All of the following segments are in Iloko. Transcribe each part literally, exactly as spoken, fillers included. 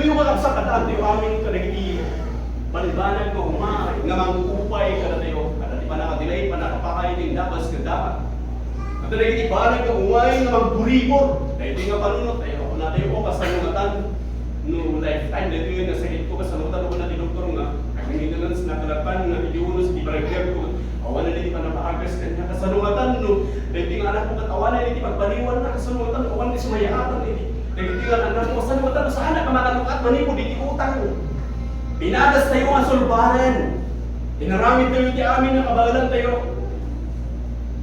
Daytoy, kakabsat, addaantayo amin kadagiti banbanag nga umay nga mangupay kadatayo. Adda ti pannakadilay, pannakapaay, ti indabas ken dapat. Adda dagiti banag nga umay nga mangburibor. Daytoy nga panunot, ay, kunatayo, "O, kasano ngatan no lifetime daytoy nga sakitko? Kasano ngatan?" Kuna ti doktor nga, "Ay, maintenance na kalapan nga iti unos iti panagbiagko. Awanen iti pannakaagas kaniak. Kasano ngatan no daytoy nga anakko ket awanen iti pagbaliwanna? Kasano ngatan no awan ti sumayaatan iti dagiti nga anakko? Kasano ngatan no saanak nga makalukat manipud iti utang?" Pinadastayo nga sulbaran. Inaramidtayo iti amin nga kabaelantayo.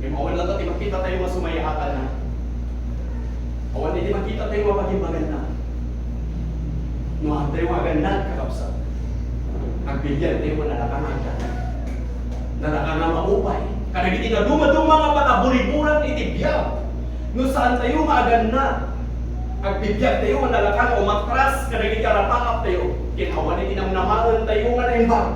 Ngem awan latta ti makitatayo nga sumayaatanna. Awan iti makitatayo nga pagimbaganna. No adda tayo nga agannad, kakabsat, agbibiagtayo nga nalaka nga agdanag. Nalaka nga maupay kadagiti nadumaduma nga pannaburiburan iti biag. No saantayo nga agannad, agbibiagtayo nga nalaka nga umatras kadagiti arapaaptayo ken awan iti namnamaentayo nga naimbag.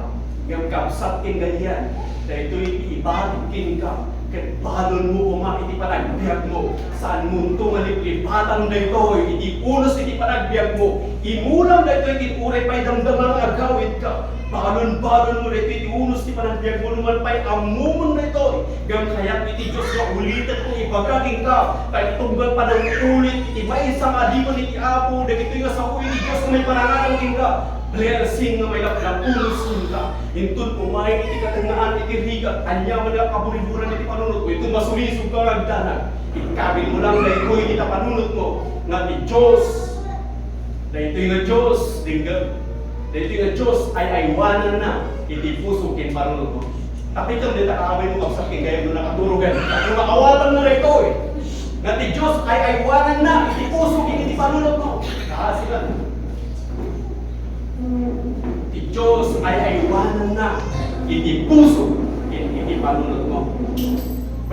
Ngem kabsat ken gayam, daytoy ti ibagik kenka, ket balonmo koma iti panagbiagmo. Saanmonto nga liplipatan daytoy iti unos iti panagbiagmo. Imulam daytoy ken uray pay damdama nga agawidka. Balon-balonmo daytoy iti unos ti panagbiagmo. Numan pay ammomon daytoy, ngem kayat iti Dios nga ulitek nga ibaga kenka, ta iti tunggal panangulit iti maysa nga adipen iti Apo, dagitoy nga sao iti Dios nga maipananganan kenka. Blessing nga mailaplapulos kenka. Inton umay iti katengngaan iti rigat, aniaman nga kaburiburan iti panunotmo, inton masulisogka nga agdanag, ikkabilmo lang daytoy iti panunotmo nga ti Dios, daytoy nga Dios, denggen, daytoy nga Dios ay-aywananna iti puso ken panunotmo. Tapitem dayta, kaawaymo, kabsat ken gayam, no nakaturogen, no maawatanmo daytoy, nga ti Dios ay-aywananna iti puso ken iti panunotmo. Kaasilan. Ti Dios ay-aywananna iti puso ken iti panunotmo.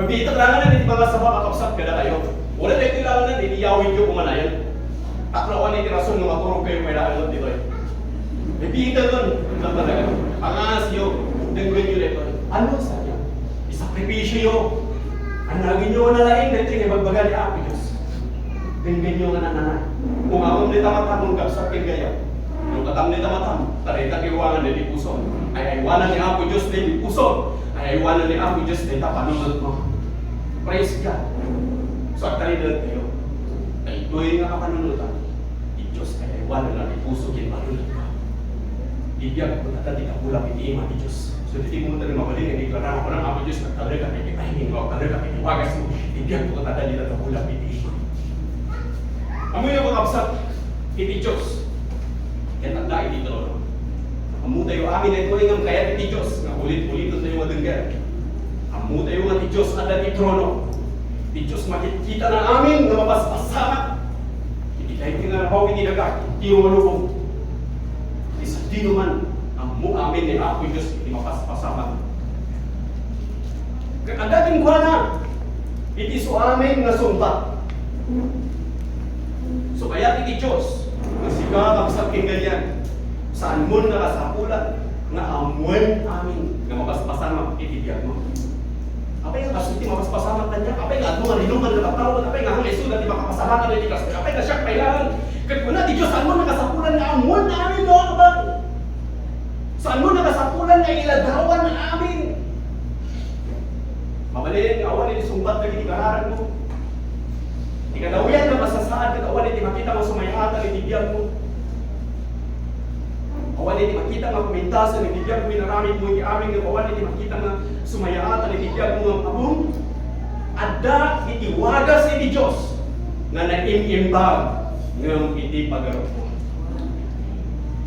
Mabiitek laengen iti mga sabali a kabsat kadatayo. Uray daytoy laengen iti yawidyo kumanayon. Tapno awan iti rason nga maturogkayo pay laengen ditoy. Mabiiteken, talaga. Pangaasyo, denggenyo daytoy. Ano sayo? Isakripisyoyo. Anagenyo nga nalaing daytoy nga ibagbaga ni Apo Dios. Denggenyo nga nananay. Kung awan dayta matamon, kabsat ken gayam. No katam dayta matam, ta dayta ti ruangan daydi puso. Ay-aywanan ni Apo Dios daydi puso. Ay-aywanan ni Apo Dios dayta panunotmo. Praise God. So, agtalinaedtayo. Daytoy nga kapanunotan, ti Dios ay-aywananna ti puso ken panunotmo. Ti biagko, adda ti kakulap iti ima ti Dios. So, iti pumunta ni mabalin nga ideklara nga kunam, "Apo Dios, agtalekak iti timing mo, agtalekak iti wagasmo, ti biagko ket adda dita kakulap iti ima." Ammoyo, kakabsat, iti Dios ket adda iti trono. Ammotayo amin daytoy ngem kayat iti Dios nga ulit-ulitentayo nga denggen. Ammotayo nga ti Dios adda iti trono. Ti Dios makitkitana amin nga mapaspasamak iti daytoy nga napaw iti daga, iti rumalubong. Ti sadinoman, ammo amin ni Apo Dios iti mapaspasamak. Ket adda kenkuana iti isu amin nga sungbat. So, kayat iti Dios nga sika, kabsat ken gayam, saanmon nga kasapulan nga ammoen amin nga mapaspasamak iti biagmo. Apay nga kastoy ti mapaspasamak kaniak? Apay nga adu nga rinuman nga tattao? Apay nga hanggang isuda ti makapasalamat iti kastoy? Apay nga siak pay laeng? Ket kuna ti Dios, saanmon nga kasapulan nga ammoen amin nga agbag. Saanmon nga kasapulan nga iladawan amin. Mabalin nga awan iti sungbat dagiti kararagmo. Ti kadawian nga masasaad ket awan iti makita nga sumayaatan iti biagmo. Awan iti makita nga kumintasen iti biagmo, inaramidmo iti amin, ngem awan iti makita nga sumayaatan iti biagmo nga Apo. Adda iti wagas iti Dios nga naim-imbag ngem iti pagarupmo.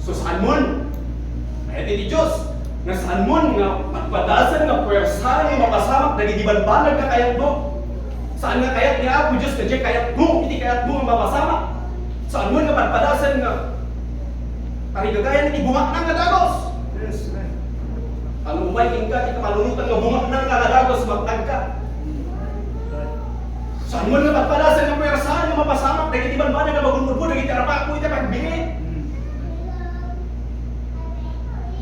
So, saanmon? Kayat iti Dios nga saanmon nga padpadasen nga puwersa nga mapasamak dagiti banbanag nga kayatmo. Saan nga kayat ni Apo Dios nga diay kayatmo iti kayatmo nga mapasamak. Saanmon nga padpadasen nga tarigagayan iti bumaknang nga dagus. Yes, amen. Ano umay kenka ti kapanunotan nga bumaknang ka nga dagus, magtagka. Saanmon nga padpadasen nga puwersa nga mapasamak dagiti banbanag nga magun-odmo dagiti arapakmo iti pagbiit.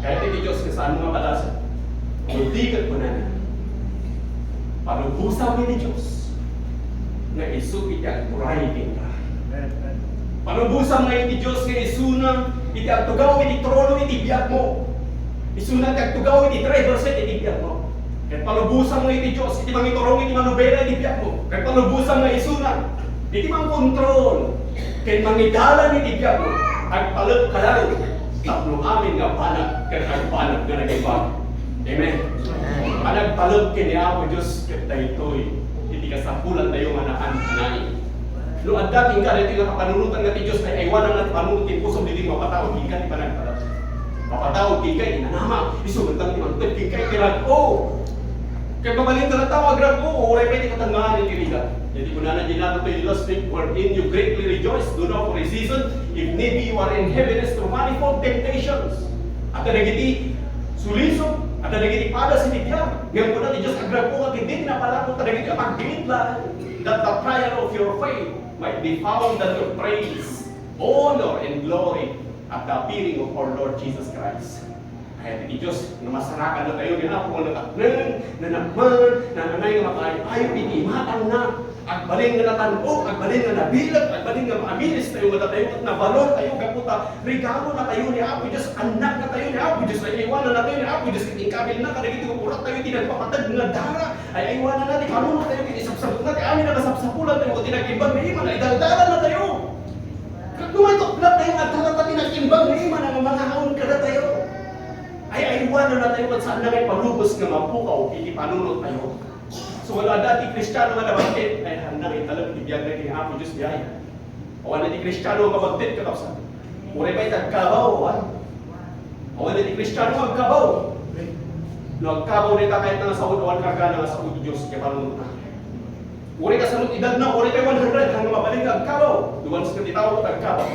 Kayat iti Dios nga saanmo nga padasen. Kundi ket kunana, palubosan ni Dios nga isu iti agturay kenka. Amen. Palubosam nga iti Dios nga isuna iti agtugaw iti trono iti biagmo. Isuna ti agtugaw iti driver's seat iti biagmo. Ket palubosam nga iti Dios iti mangiturong iti manubela iti biagmo. Ket palubosam nga isuna iti mangkontrol ken mangidalan iti biagmo. Agtalek ka laeng tapno amin nga banag ket agbanag nga nag-imbag. Amen. Amen. Panagtalek ken ni Apo Dios ket daytoy iti kasapulantayo nga naan-anay. No adda kenka daytoy nga kapanunotan nga ti Dios, ay aywananna ti panunot ken pusom, ditoy mapataud kenka ti panagtalek. Mapataud kenka iti nanama, isu met laeng ti mangted kenka iti rag-o. Ket mabalin nga tao agrag-o, uray pay ti katanganan iti rigat. Iti kunana, "Di not to your lost faith, wherein you greatly rejoice, do not for a season, if need be, you are in heaviness through manifold temptations." Adda dagiti sulisog, adda dagiti padas iti biag. Ngem kuna ti Dios, agrag-o ket dina palalo ta dagiti a pagbiit laeng, that the trial of your faith might be found unto praise, honor, and glory at the appearing of our Lord Jesus Christ. Kayat iti Dios nga masarakan natayo ni Apo nga nakatneng, nanamnama, nananay nga makaayo-ayo iti imatangna. Agbalin nga natan-ok, agbalin nga nabileg, agbalin nga maamiris tayo nga datayo ket nabalor tayo gapu ta regalo natayo ni Apo Dios, annak natayo ni Apo Dios, ay aywanan natayo ni Apo Dios ket inkabilna kadagiti urat tayo iti nagpapateg nga dara, ay aywanan na ti panunot tayo iti sapsapulna ti amin a kasapsapulan tayo ket ti nag-imbag nga ima, ay daldalan natayo. Ket no maituklat tayo nga adda ti nag-imbag nga ima nga mangaon kadatayo, ay aywanan natayo ket saanna nga ipalubos nga mapukaw iti panunot tayo. So, wala adda ti Kristiano nga nabagtit, ay, handa nga italek ti biagna ken Apo Dios diay. Awan ti Kristiano nga mabagtit, kakabsat. Uray pay ti agkabaw, awan. Awan ti Kristiano nga agkabaw. No agkabaw dayta, kayatna nga saod, awan kargana nga saod ti Dios iti panunotna. Uray kasano ti edadna, uray pay one hundred, handa mabalin nga agkabaw. Duan sa ti tao, agkabaw.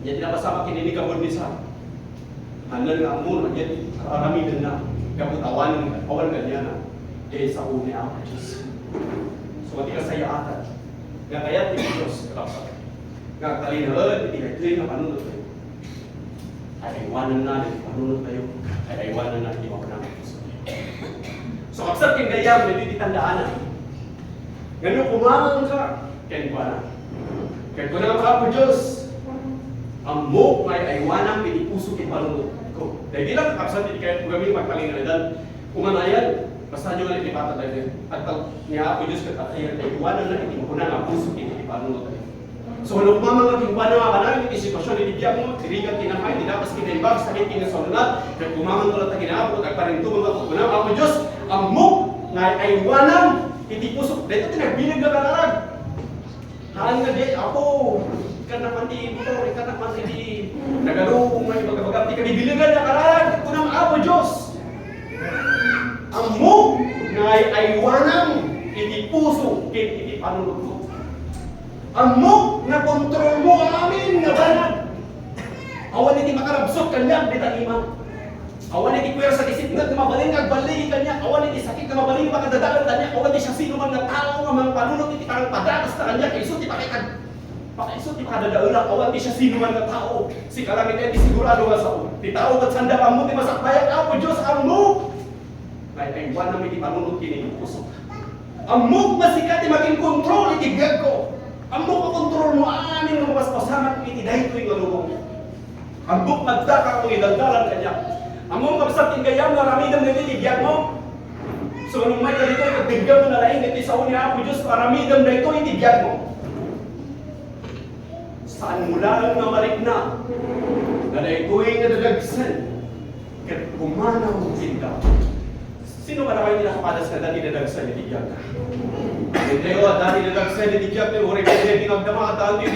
Nia ti napasamak ken ni Nicodemus. Handa nga ammo no ania ti aramidenna, gapu ta awan, awan kaniana diay sao ni Apo Dios. So, ti kasayaatan nga kayat ti Dios, kakabsat, nga agtalinaed iti daytoy nga panunot tayo. Ay aywananna iti panunot tayo, ay aywananna iti mapanang puso tayo. So, kabsat ken gayyem, daytoy ti tandaanan. Ngem no kumanganka kenkuana, ket kuna nga Apo Dios, ammok nga ay-aywanam iti puso ken panunotko. Daydi lang, kakabsat, iti kayatko gamin nga agtalinaedan. Umanayan, basaen nga iti pata tayo. Agtal-, ni Apo Dios ket ay-aywananna iti makuna nga puso ken iti panunot tayo. So, no kumanganka kenkuana nga akanay iti sitwasyon iti biagmo, ti rigat, ti namnama, ti dapat ken naimbag, sakit ken nasaonat, ket kumanganka latta ken ni Apo, ket agparintubanka, ket kuna, Apo Dios, ammok nga ay-aywanam iti puso. Daytoy ti nagbileg nga kararag. Haan nga di, Apo, ikkannak man ti motor, ikkannak man ti nagaluom nga ibagabagam ti kabibilegan nga kararag, ket kunam, Apo Dios, ammok nga ay-aywanam iti puso ken iti panunotko. Ammok nga kontrolmo amin nga banag. Awan iti makarabsut kaniak dita lima. Awan iti puwersa ti sipnget nga mabalin nga agballigi kaniak. Awan iti sakit nga mabalin nga makadadael kaniak. Awan ti siasinoman nga tao nga mangpanunot iti panangpadakes ta kaniak. Isu ti pakikad-, pakaisu ti pakadadaelak. Awan ti siasinoman nga tao. Sika lang iti sigurado nga sao. Ti tao ket sanda ammo ti masakbayak. Apo Dios, ammo. Ay, ay, aywanam iti panunot ken iti puso. Ammok nga sika ti makinkontrol iti biagko. Ammok nga kontrolmo amin nga mapaspasamak iti daytoy nga lubong. Ammok nga adda nga idaldalan kaniak. Ammok nga basta ti gayyem nga aramidem daytoy iti biagmo. So, no umay ka ditoy, ket dengngem nga nalaing iti sao ni Apo Dios, aramidem daytoy iti biagmo. Saanmo laeng nga marikna nga daytoy nga dadagsen ket pumanaw kenka. Sino kadakayo ti nakapadas nga adda ti dadagsen iti biagna? Daytoy, adda ti dadagsen iti biagna, uray ket daytoy nga agdama, adda ti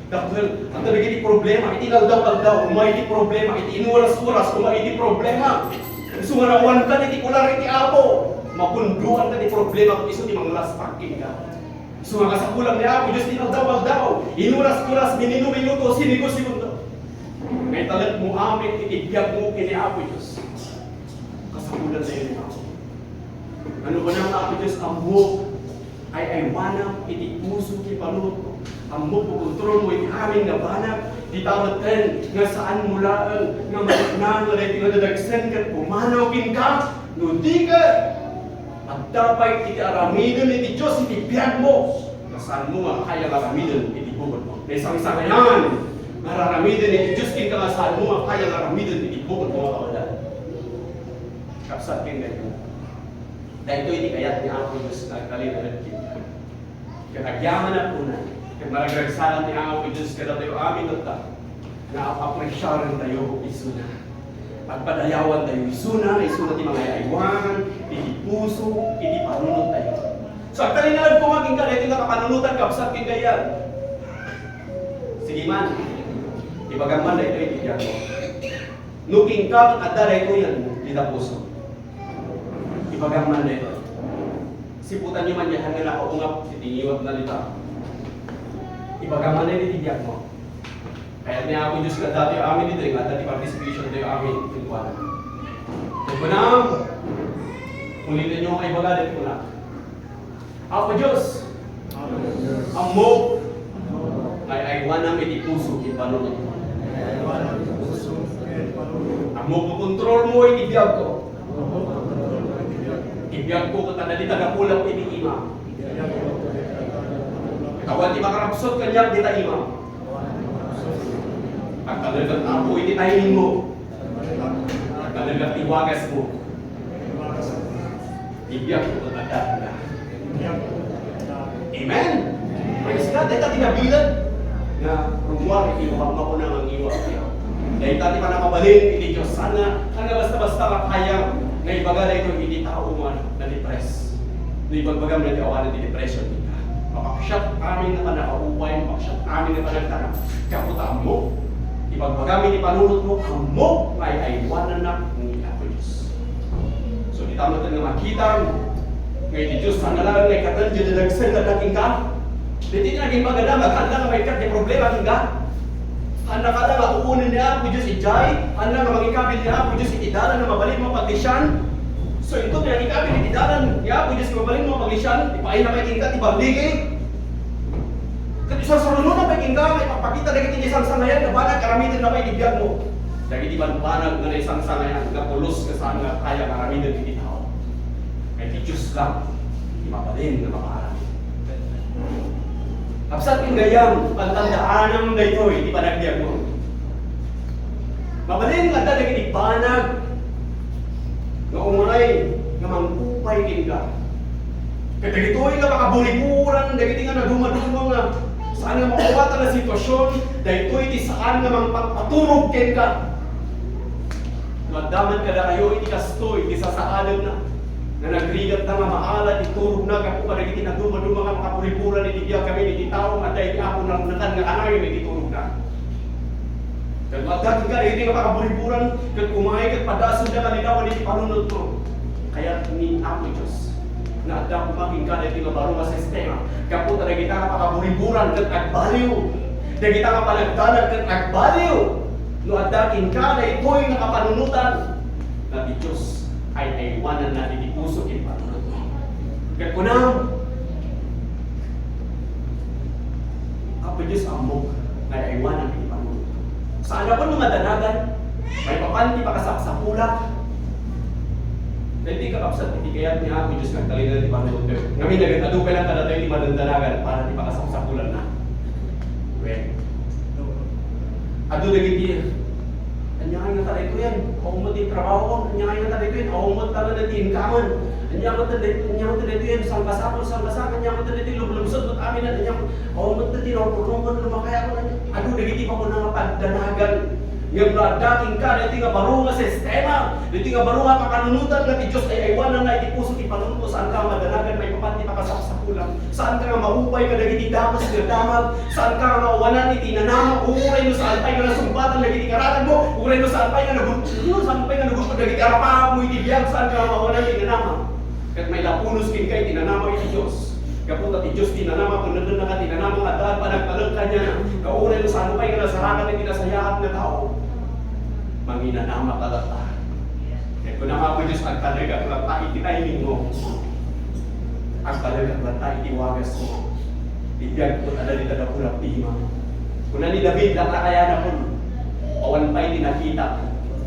dakkel, adda dagiti problema iti inaldaw-aldaw, umay ti problema iti inuras-uras, umay ti problema. Isu nga nawankan iti kular iti Apo, mapundoanka ti problema, isu ti manglaspag kenka. Isu nga kasapulan ni Apo Dios ti inaldaw-aldaw, inuras-uras, minuto-minuto, segundo-segundo. Nga italekmo amin iti biagmo ken ni Apo Dios. Kasapulan tayo ni Apo. Ano ba nang Apo Dios? Ammok, ay-aywanam iti puso ken panunotko. Ammok, makontrolmo iti amin nga banag, dita metten nga saanmo laeng nga marikna nga daytoy nga dadagsen ket pumanaw kenka. No di ket, adda pay iti aramiden iti Dios iti biagmo, nga saanmo nga kayat aramiden iti bukod mo. Naisangsangayan nga ar-aramiden iti Dios kenka nga saanmo nga kaya nga aramiden iti bukod mo nga kabaelan. Kabsat ken daytoy. Daytoy ti kayat ni Apo Dios nga agtalinaed kenka. Ket agyamanak unay, ket maragragsakan ni Apo Dios kadatayo amin tatta nga ap-apresiaren tayo isuna. Pagpadayawan tayo isuna, nga isuna ti mangay-aywan iti puso, iti panunot tayo. So, agtalinaed koma kenka daytoy nga kapanunotan, kabsat ken gayam. Sige man, ibagam man daytoy iti biagmo. No kenka ket adda daytoy, dita puso. Ibagam man daytoy. Siputanyo man diay nga nakaungap iti ngiwatna dita. Ibagam man daytoy iti biagmo. Kayat ni Apo Dios nga adda tayo amin ditoy, nga adda ti participation tayo amin kenkuana. Ket kunam, ulitanyo nga ibaga daytoy kuna. Apo Dios, ammok nga ay-aywanam iti puso ken panunotmo. Ammok nga kontrolmo iti biagko. Iti biagko ket adda dita gapulam iti imam. Ket awan ti makarabsut kaniak dita imam. Agtalekak, Apo, iti timingmo. Agtalekak ti wagasmo. Iti biagko ket adda kenka. Amen. Praise God. Dayta ti nabileg nga rummuar iti makuna nga ngiwat. Dayta ti pannakabalin iti Dios. Saan nga, saan nga basta-basta nga kaya nga ibaga daytoy iti tao nga na-depress. No ibagbagam daytoy awanen ti depression dita. Mapaksiat amin nga pannakaupay, mapaksiat amin nga panagtanam. Gapu ta ammok, ibagbagam iti panunotmo, ammok nga ay-aywanannak ni Apo Dios. So, dita met nga makita nga iti Dios, saan nga laeng nga ikkan ti dadagsen nga adda kenka. Daytoy ti naging pagdamag, saan nga maikkan ti problema kenka. Saan nga laeng nga uunen ni Apo Dios idiay, saan nga mangikabil ni Apo Dios iti dalan nga mabalin mo a paglisian. So, inton nga mangikabil iti dalan ni Apo Dios nga mabalin mo a paglisian, ipaayna pay kenka ti balligi. Ket isarsaruno na pay kenka nga ipakpakita dagiti naisangsangayan nga banag aramiden na pay iti biagmo. Dagiti banbanag nga naisangsangayan nga pulos nga saan nga kaya nga aramiden iti tao. Kay ti Dios lang ti mabalin nga makaaramid. Kabsat ken gayam, pantandaanam daytoy iti panagbiagmo. Mabalin nga adda dagiti banag nga uray nga mangupay kenka. Ket dagitoy nga makaburiburan dagiti nga nadumaduma nga saan nga maawatan a sitwasyon, daytoy ti saan nga mangpagpaturog kenka. No adda man kadakayo iti kastoy, iti sasaadenna, nga nagrigatta nga maala ti turogna gapu kadagiti nadumaduma nga makaburiburan iti biag, gamin iti tao nga adda iti Apo nga naknakna nga kanayon iti turogna. Ket no adda kenka dagiti nga makaburiburan, ket umay ket padasenda nga lilawen iti panunotmo. Kayat ni Apo Dios nga adda koma kenka dagiti nga baro nga sistema. Gapu ta dagita nga makaburiburan ket agbaliw. Dagita nga panagdanag ket agbaliw. No adda kenka daytoy nga kapanunotan, nga ti Dios ay-aywananna iti puso ken panunotmo. Ket kunam, Apo Dios, ammok nga ay-aywanam iti panunotmo. Saan a pay no madanagan, maipapan ti pakasapsapulak. Daytoy, kakabsat, iti kayat ni Apo Dios nga agtalinaed ti panunotmo. Ngamin, nagad-adu pay lang kadatayo ti madandanagan para ti pakasapsapulanna. Well, adu dagiti, ania nga kadaytoyan, awan met ti trabaho, ania nga kadaytoyan, awan met talaga ti inkaman, ania met ti, ania met ti daytoyan, sangkasapul, sangkasapul, ania met ti lublubsot, met amin, ania, awan met ti naurungan, lumakay ako, ania, adu dagiti pakuna nga pagdanagan. Ngem no adda kenka daytoy nga baro nga sistema, daytoy nga baro nga kakanunotan nga ti Dios ay-aywananna iti puso ti panunotmo, saanka nga madanagan maipapan ti pakasapsapulan. Saanka nga maupay kadagiti dakes nga damag. Saanka nga maawanan iti nanama, uray no saan pay nga nasungbatan dagiti karatagmo, uray no saan pay nga nagun-, no saan pay nga nagudpod dagiti arapaapmo iti biag, saanka nga maawanan iti nanama. Ket mailapunos kenka iti nanama iti Dios. Gapu ta ti Dios ti nanama, ken nagannaka ti nanama nga addaan panagtalek kaniana. Nga uray no saan pay nga nasarakan iti nasayaat nga tao, manginanamaka latta. Ket kuna nga Apo Dios, agtalekak latta iti timingmo. Agtalekak latta iti wagasmo. Ti biagko adda dita gapu la ti imam. Kuna ni David, laklakayanakon. Awan pay ti nakitak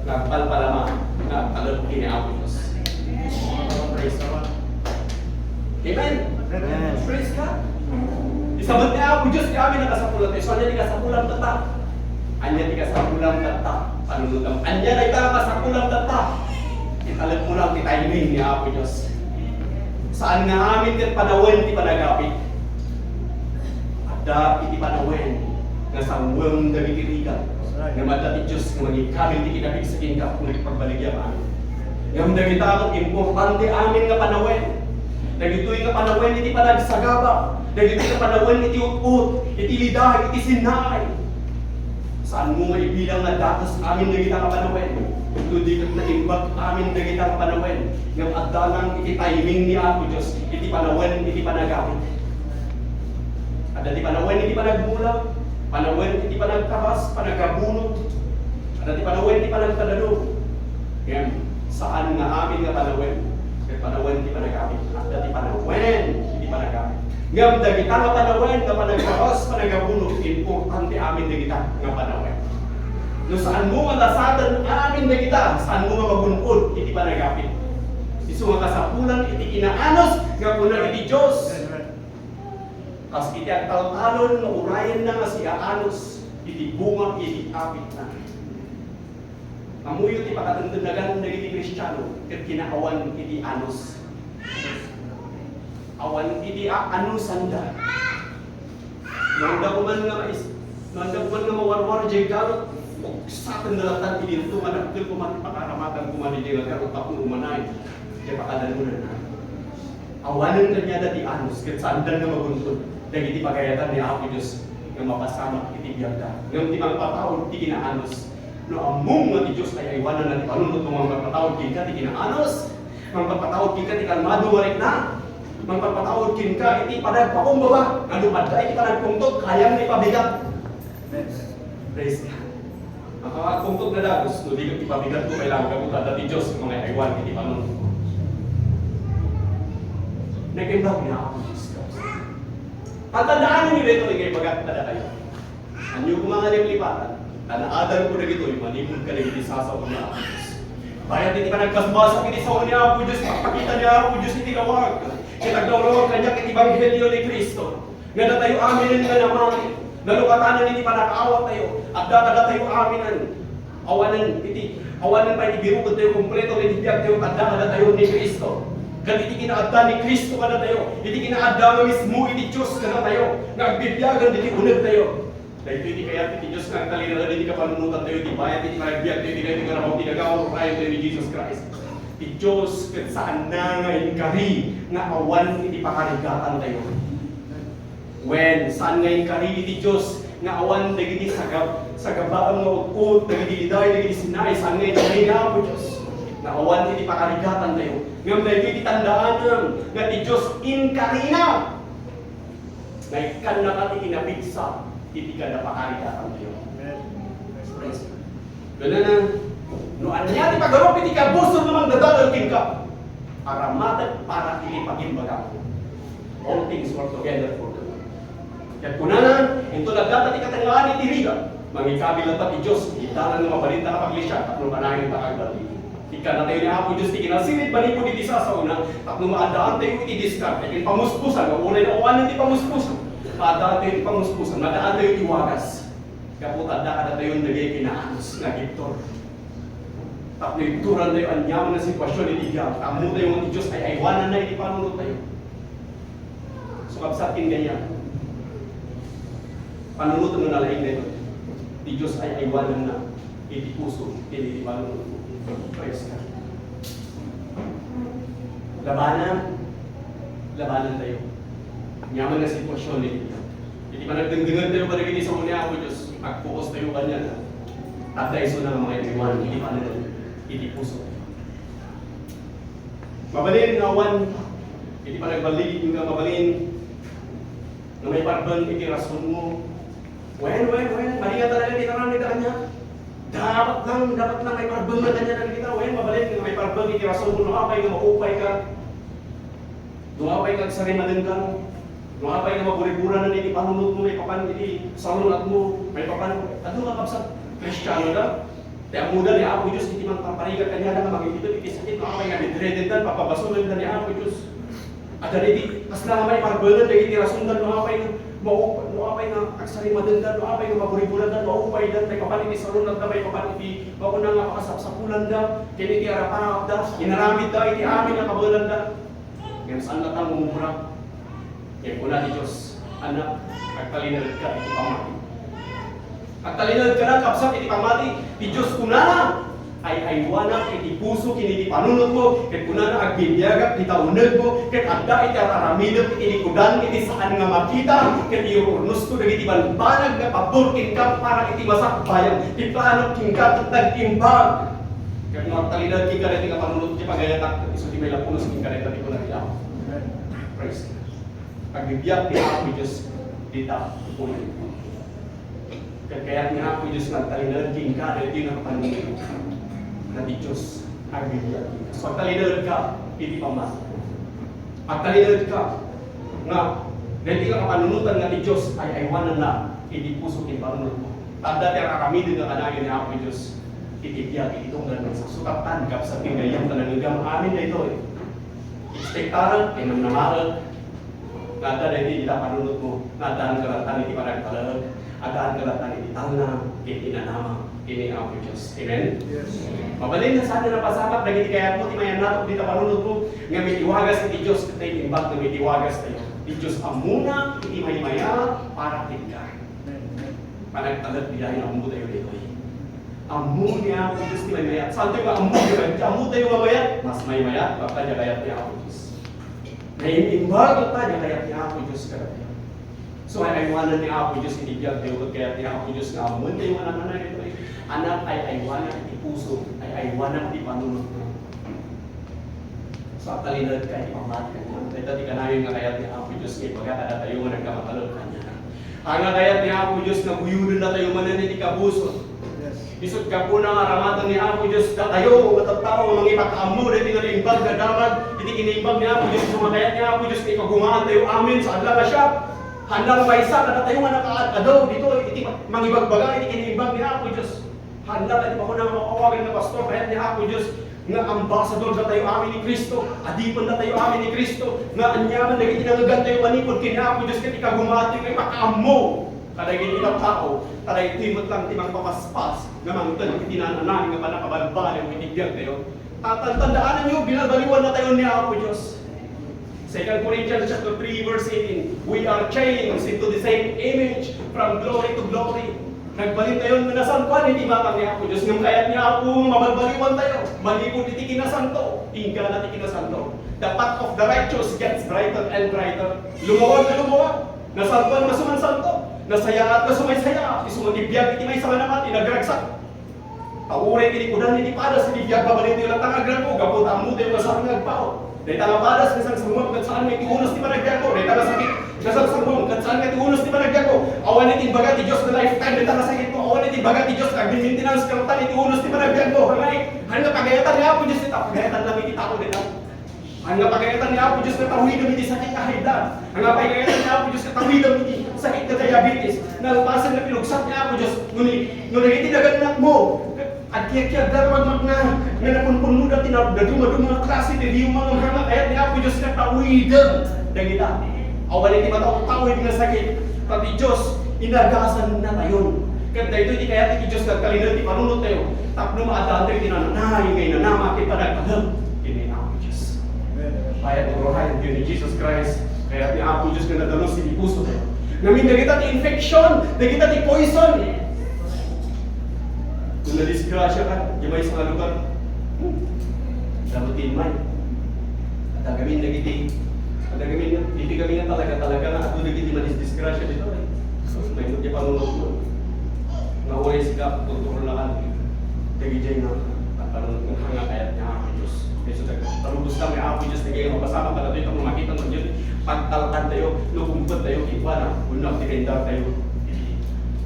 nga agpalpalama nga agtalek ken ni Apo Dios. Praise the Lord. Amen. Amen. Praise God. Sabet ni Apo Dios ti amin a kasapulan. So, ania ti kasapulan tatta? Ania ti kasapulan tatta? Panunotam. Ania dayta a kasapulan tatta? Italek mo lang ti timing ni Apo Dios. Saan nga amin ket panawen ti panagapit. Adda iti panawen nga sangwem dagiti rigat. Ngem adda ti Dios nga mangikabil ti kinapigsa kenka, ket pagbaligyan amin. Ngem dagita ket importante amin nga panawen. Dagitoy nga panawen iti panagsagaba. Dagitoy nga panawen iti ut-ot, iti liday, iti sinnaay. Saanmo nga ibilang nga dates amin dagita nga panawen? No di ket naimbag amin dagita nga panawen, ngem adda lang iti timing ni Apo Dios iti panawen iti panagapit. Adda ti panawen iti panagmula, panawen iti panagkabas, panagabunot. Adda ti panawen iti panagpadadum. Ngem saan nga amin nga panawen ket panawen ti panagapit. Adda ti panawen iti panagapit. Ngem dagita nga panawen nga panagkabas, panagabunot, importante amin dagita nga panawen. No saanmo nga lasaten amin dagita, saanmo nga magun-od iti panagapit. Isu nga kasapulan iti kinaanus nga kuna iti Dios. Kas iti agtaltalon nga urayenna nga siaanus iti bunga iti apitna. Ammoyo ti pakatentennagan dagiti Kristiano ket kinaawan iti anus. Awan iti aanusanda. No adda koman nga mais-, no adda koman nga mawarwar diay garut, puksaten da latta idinto nga dakkel koman ti pakaaramadan koman idiay nga garut tapno umanay diay pakadanonanna. Awanen kaniada ti anus ket saanda nga magun-od dagiti pagayatan ni Apo Dios nga mapasamak iti biagda. Ngem ti mangpataud ti kinaanus, no ammom nga ti Dios ay aywananna ti panunot, no mangpataud kenka ti kinaanus, mangpataud kenka ti kalmado nga rikna, mangpataud kenka iti panagpakumbaba, nga no adda iti panagpungtot, kayam nga ipabigat. Praise God. Makakagpungtot nga dagus, no di ket ipabigat ko kailangan gapu ta ti Dios mangayaywan iti panunot. Nag-imbag ni Apo Dios. Tatandaan niyo daytoy nga ibaga kadakayo. Ania koma nga liplipatan, ta naadanko dagitoy manipud kadagiti sasao ni Apo Dios. Bayat iti panagkasbasol iti sao ni Apo Dios, pagpakita ni Apo Dios iti lawag. Ket aglawlawag kaniak iti ebanghelio ni Cristo. Nga datayo aminen nga namati, nalukatanan iti panakaawat tayo, adda kadatayo aminen. Awanen iti, awanen pay ti birukod tayo, kompleto iti biag tayo, adda kadatayo ni Cristo. Ket iti kinaadda ni Cristo kadatayo, iti kinaadda nga mismo iti Dios kadatayo, nga agbibiagan diti uneg tayo. Daytoy ti kayat iti Dios nga agtalinaed iti kapanunotan tayo, iti bayat iti panagbiag tayo, iti daytoy nga nabaw ti nagaw, rayo tayo ni Jesus Christ. Ti Dios ket saanna nga inkari nga awan iti pakarigatan tayo. Wen, saan nga inkari iti Dios nga awan dagiti sagab-, sagabaem nga ut-ot, dagiti liday, dagiti sinnaay, saan nga inkari ni Apo Dios nga awan iti pakarigatan tayo. Ngem daytoy ti tandaanna nga ti Dios inkarina. Nga ikkanna pay ti kinapigsa iti kada pakarigatan tayo. Amen. Praise God. Kunana, no ania ti pagarup iti kabusor nga mangdadael kenka, aramatek para iti pagimbagam. All things work together for the good. Ket kunana, inton adda ti katengngaan iti rigat, mangikabil latta ti Dios iti dalan nga mabalin ta nga pagsiak tapno kanayon ta agbaligi. Ikkannatayo ni Apo Dios ti kinasirit manipud iti sasaona tapno maaddaantayo iti diskarte ken pamuspusan nga uray no awanen ti pamuspusan. Maaddaantayo iti pamuspusan, maaddaantayo iti wagas. Gapu ta adda kadatayon dagiti kinaanus nga agibtur. Tapno ibturantayo aniaman a sitwasyon iti biag, ammotayo nga ti Dios ay aywananna iti panunot tayo. So, kabsat ken gayam, panunoten nga nalaing daytoy. Ti Dios ay aywananna iti puso, iti panunot. Praise God. Labanan, labanan tayo. Aniaman a sitwasyon iti biag. Iti panagdengdengngeg tayo kadagiti sao ni Apo Dios, agpuos tayo kaniana. Tapno isu nga mangaywan iti panunot, iti puso. Mabalin nga awan iti panagbaligi nga mabalin nga maiparbeng iti rasonmo. Wen, wen, wen, mali nga talaga ti aramidda kaniak. Dapat lang, dapat lang maiparbeng nga kaniak dagita. Wen, mabalin nga maiparbeng iti rasonmo no apay nga maupay ka. No apay nga agsarimaden ka. No apay nga maburiburanan iti panunotmo, maipapan iti salun-atmo, maipapan, adu nga kabsat, Kristiano da. Ti ammoda ni Apo Dios iti mangpaparigat kaniada nga mangibitud iti sakit, no apay nga bedridden da, papabasolenda ni Apo Dios. Adda iti kasla nga maiparbengen dagiti rasonda, no apay nga Maup-, no apay nga agsarimadenda, no apay nga maburibulanda, maupayda, maipapan iti salunatda, maipapan iti bakuna nga pakasapsapulanda, ken iti araparapda, inaramidda iti amin nga kabaelanda. Ngem saan latta nga mumura. Ngem kuna ti Dios, "Anak, agtalinaedka iti pammati." Agtalinaedka, kabsat, iti pammati. Ti Dios kunana, "Ay-aywanak iti puso ken iti panunotmo, ket kunana, agbibiagak dita unegmo, ket adda iti ar-aramidek iti likudan iti saan nga makita, ket iururnosko dagiti banbanag nga pabor kenka para iti masakbayam ti planok kenka ket nag-imbag." Ket no agtalinaed kenka daytoy nga panunot, ti pagayatak, ket isu ti mailapunos kenka dayta ti kuna ti Apo. Praise God. Agbibiag ni Apo Dios dita unegmo. Ket kayat ni Apo Dios nga agtalinaed kenka daytoy nga panunot nga ti Dios agbibiag kenka. So, agtalinaedka iti pammati. Agtalinaedka nga daytoy nga kapanunotan nga ti Dios ay-aywananna iti puso ken panunotmo. Ta adda ti ar-aramiden nga kanayon ni Apo Dios iti biag iti tunggal nga saksutaktan, kabsat, ken gayyem, ta nangngegam amin daytoy. Ekspektarek ken namnamaek nga adda daytoy dita panunotmo, nga addaanka latta iti panagtalek, addaanka latta iti talna ken inanama ken ni Apo Dios. Amen? Yes. Mabalin nga saan nga napasamak dagiti kayatmo ti mayannatok dita panunotmo, nga mitiwagas iti Dios, ket naimbag nga mitiwagas tayo. Ti Dios ammona iti maymayat para kenka. Panagtalek, biyahen, ammo tayo daytoy. Ammo ni Apo Dios ti maymayat. Saan tayo nga ammo, di ba? Ammo tayo nga mayat. Mas maymayat latta diay kayat ni Apo Dios. Naimbag latta diay kayat ni Apo Dios kadatayo. So, ay-aywanan ni Apo Dios iti biag tayo, ket kayat ni Apo Dios nga ammoen tayo nga nananay daytoy. Anak, ay-aywanak iti puso, ay-aywanak iti panunotmo. So, agtalinaedka iti pammati kaniak. Dayta ti kanayon nga kayat ni Apo Dios nga ibaga kadatayo nga nagkamatalek kaniana. Ania, kayat ni Apo Dios nga guyodennatayo manen iti kabusor. Yes. Isut' gapuna nga aramaten ni Apo Dios datayo nga tattao nga mangipakaammo daytoy nga naimbag nga damag iti kinaimbag ni Apo Dios. Isu nga kayat ni Apo Dios nga ikagumaantayo amin sa adlaw nga siak. Haan lang maysa kadatayo nga nakaad-adaw ditoy iti mangibagbaga iti kinaimbag ni Apo Dios. Haan lang ti bakuna nga makawagan nga pastor, kayat ni Apo Dios nga ambasadordatayo amin ni Cristo, adipennatayo amin ni Cristo, nga aniaman dagiti nangngegantayo manipud ken ni Apo Dios ket ikagumaantayo nga ipakaammo kadagiti tattao, ta daytoy met lang ti mangpapaspas nga mangted iti naan-anay nga pannakabalbaliw iti biagtayo. Tatantandaananyo, binabaliwannatayo ni Apo Dios. Second Corinthians chapter three, verse eighteen, "We are changed into the same image from glory to glory." Nagbalintayon nga nasantoan iti imatang ni Apo Dios, ngem kayat ni Apo nga mabalbaliwantayo manipud iti kinasanto, inggana ti kinasanto. The path of the righteous gets brighter and brighter. Lumawag nga lumawag. Nasantoan nga sumansanto. Nasayaat nga sumaysayaat. Isu nga ti biag iti maysa nga namati, nagragsak. Ta uray tinikudan iti padas iti biag, mabalintayo latta nga agraggaw, gapu ta ammotayo nga saan nga agpaut. Dayta nga padas nga sangsanguam ket saan nga iti unos ti panagbiagmo. Dayta nga sakit nga sangsanguam ket saan nga iti unos ti panagbiagmo. Awan iti imbaga ti Dios nga lifetime dayta nga sakitmo. Awan iti imbaga ti Dios nga agmin-maintenance ka latta iti unos ti panagbiagmo. Haan nga pagayatan ni Apo Dios dayta, pagayatan lang iti tao dayta. Haan nga pagayatan ni Apo Dios nga tawidem iti sakit nga high blood. Haan nga pagayatan ni Apo Dios nga tawidem iti sakit nga diabetes. Nalpasen nga pinugsak ni Apo Dios. Ngunit, no dagiti nagannakmo, agkiagkiagda nga magmagna, nga napunpunnoda ti na-, nadumaduma nga klase ti riyuma, ngem haan nga kayat ni Apo Dios nga tawidem dagita. Awan iti mataw-tawid nga sakit, ta ti Dios, inagasannatayon. Ket daytoy ti kayat ti Dios nga agtalinaed ti panunottayo, tapno maaddaantayo iti naan-anay nga inanama ken panagtalek ken ni Apo Dios. Amen. Kayat nga uray ni Jesus Christ, kayat ni Apo Dios nga nadalus iti pusotayo. Ngamin dagita ti infection, dagita ti poison. No nadisgrasiaka, diay maysa nga lugar, hmm, dapat ti immay. Adda ngamin dagiti, adda ngamin, dagiti ngamin nga talaga-talaga nga adu dagiti madisdisgrasia ditoy. Mayno ti panunotmo. Nga uray sika, kontrolakan. Dagiti nga, at panunotmo nga kayat ni Apo Dios. Kaysa dag-, talubos lang ni Apo Dios, dagiti nga mapasamak kadatoy, tapno makita mo yun, pagtalkantayo, no kumpet tayo, kikuana, wenno agdependar tayo iti,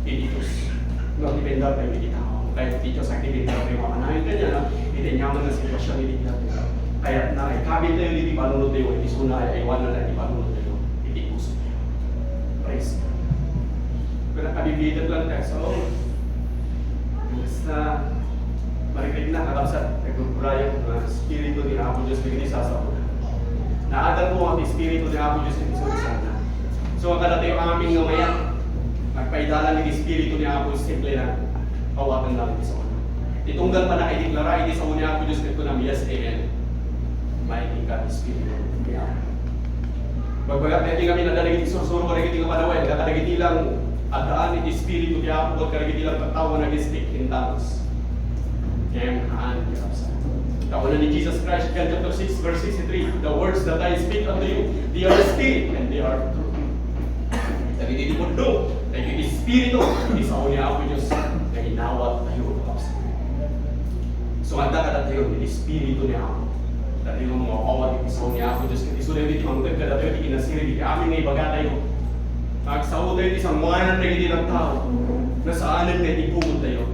iti Dios. No agdependar tayo iti tao. Kayat ti Dios agdependar tayo, makanayon kaniana, iti aniaman nga sitwasyon iti biag tayo. Kayat nga, ikabil tayo iti panunot tayo, iti suna, ay aywanan na iti panunot tayo, iti puso tayo. Praise God. Pero kabibitan lang tayo sa, oh, basta, marikrik na, kakabsat, nagurgurayan, nga Espiritu ni Apo Dios, nagini sasauna. Naadal mo ang Espiritu ni Apo Dios, iti sulisana. So, kadatayo amin nga mayat, nagpaidalan iti Espiritu ni Apo, simple lang, awaten lang iti sao. Ti tunggal pannakaideklara iti sao ni Apo Dios ket kunam, "Yes, amen." Maikingka ti Espiritu ni Apo. Bagbagak daytoy nga amin, adda dagiti sursuro kadagiti nga panawen, nga kadagiti lang addaan iti Espiritu ti Apo, ket kadagiti lang tattao nga nag-speak in tongues. Ken haan ti kabsat. Kauna ni Jesus Christ, John chapter six, verse sixty-three, "The words that I speak unto you, they are spirit and they are truth." Dagiti ti pudno, dagiti espiritu, ti sao ni Apo Dios nga inawat tayo, kabsat. So, adda kadatayo ti Espiritu ni Apo. Datayo nga mangawat iti sao ni Apo Dios, ket isu daytoy ti mangted kadatayo ti kinasirib iti amin nga ibaga tayo. Agsao tayo ti sangoanan dagiti tattao. Nasaanen nga iti pumod tayo.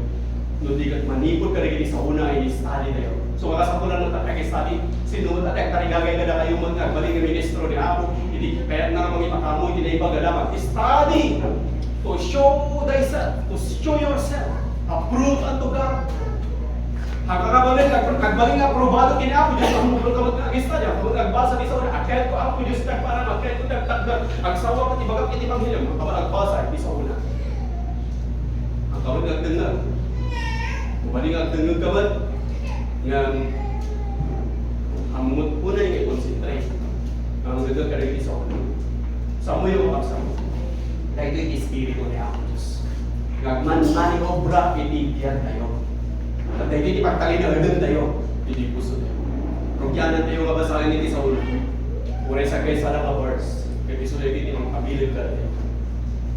No di ket manipud kadagiti saona, ini-study tayo. So, makasapulan mo ta pag-study, sino mo ta nagtarigagay kadakayo met nga agbalin nga ministro ni Apo, iti kayatna nga mangipakaammo iti naibaga, dapat study to show thyself, to show yourself approved unto God. Agkakabalin, ag-, agbalin nga aprobado ken Apo Dios, ammok no kabat nga agista, diak kabat agbasa ti saona, agkayat ko Apo Dios ti agparamag, agkayat ko ti agtakder, agsawak ti bagak iti ebanghelio, kabat agbasa iti saona. Agkabat nga agdengngeg. Agbalin nga agdengngeg kabat, ngem ammok unay nga concentrate. Ang gagawin ka rin sa una. Samuyo, kapsamo. Daytoy ti Espiritu ni Apo Dios. Nga agmanmaniobra iti biag tayo. Ket daytoy ti pagtalinaeden tayo iti puso tayo. Rugianan tayo nga basaen iti sauna. Uray sakbay sala nga verse. Ket isu daytoy ti mangpabilin kadatayo.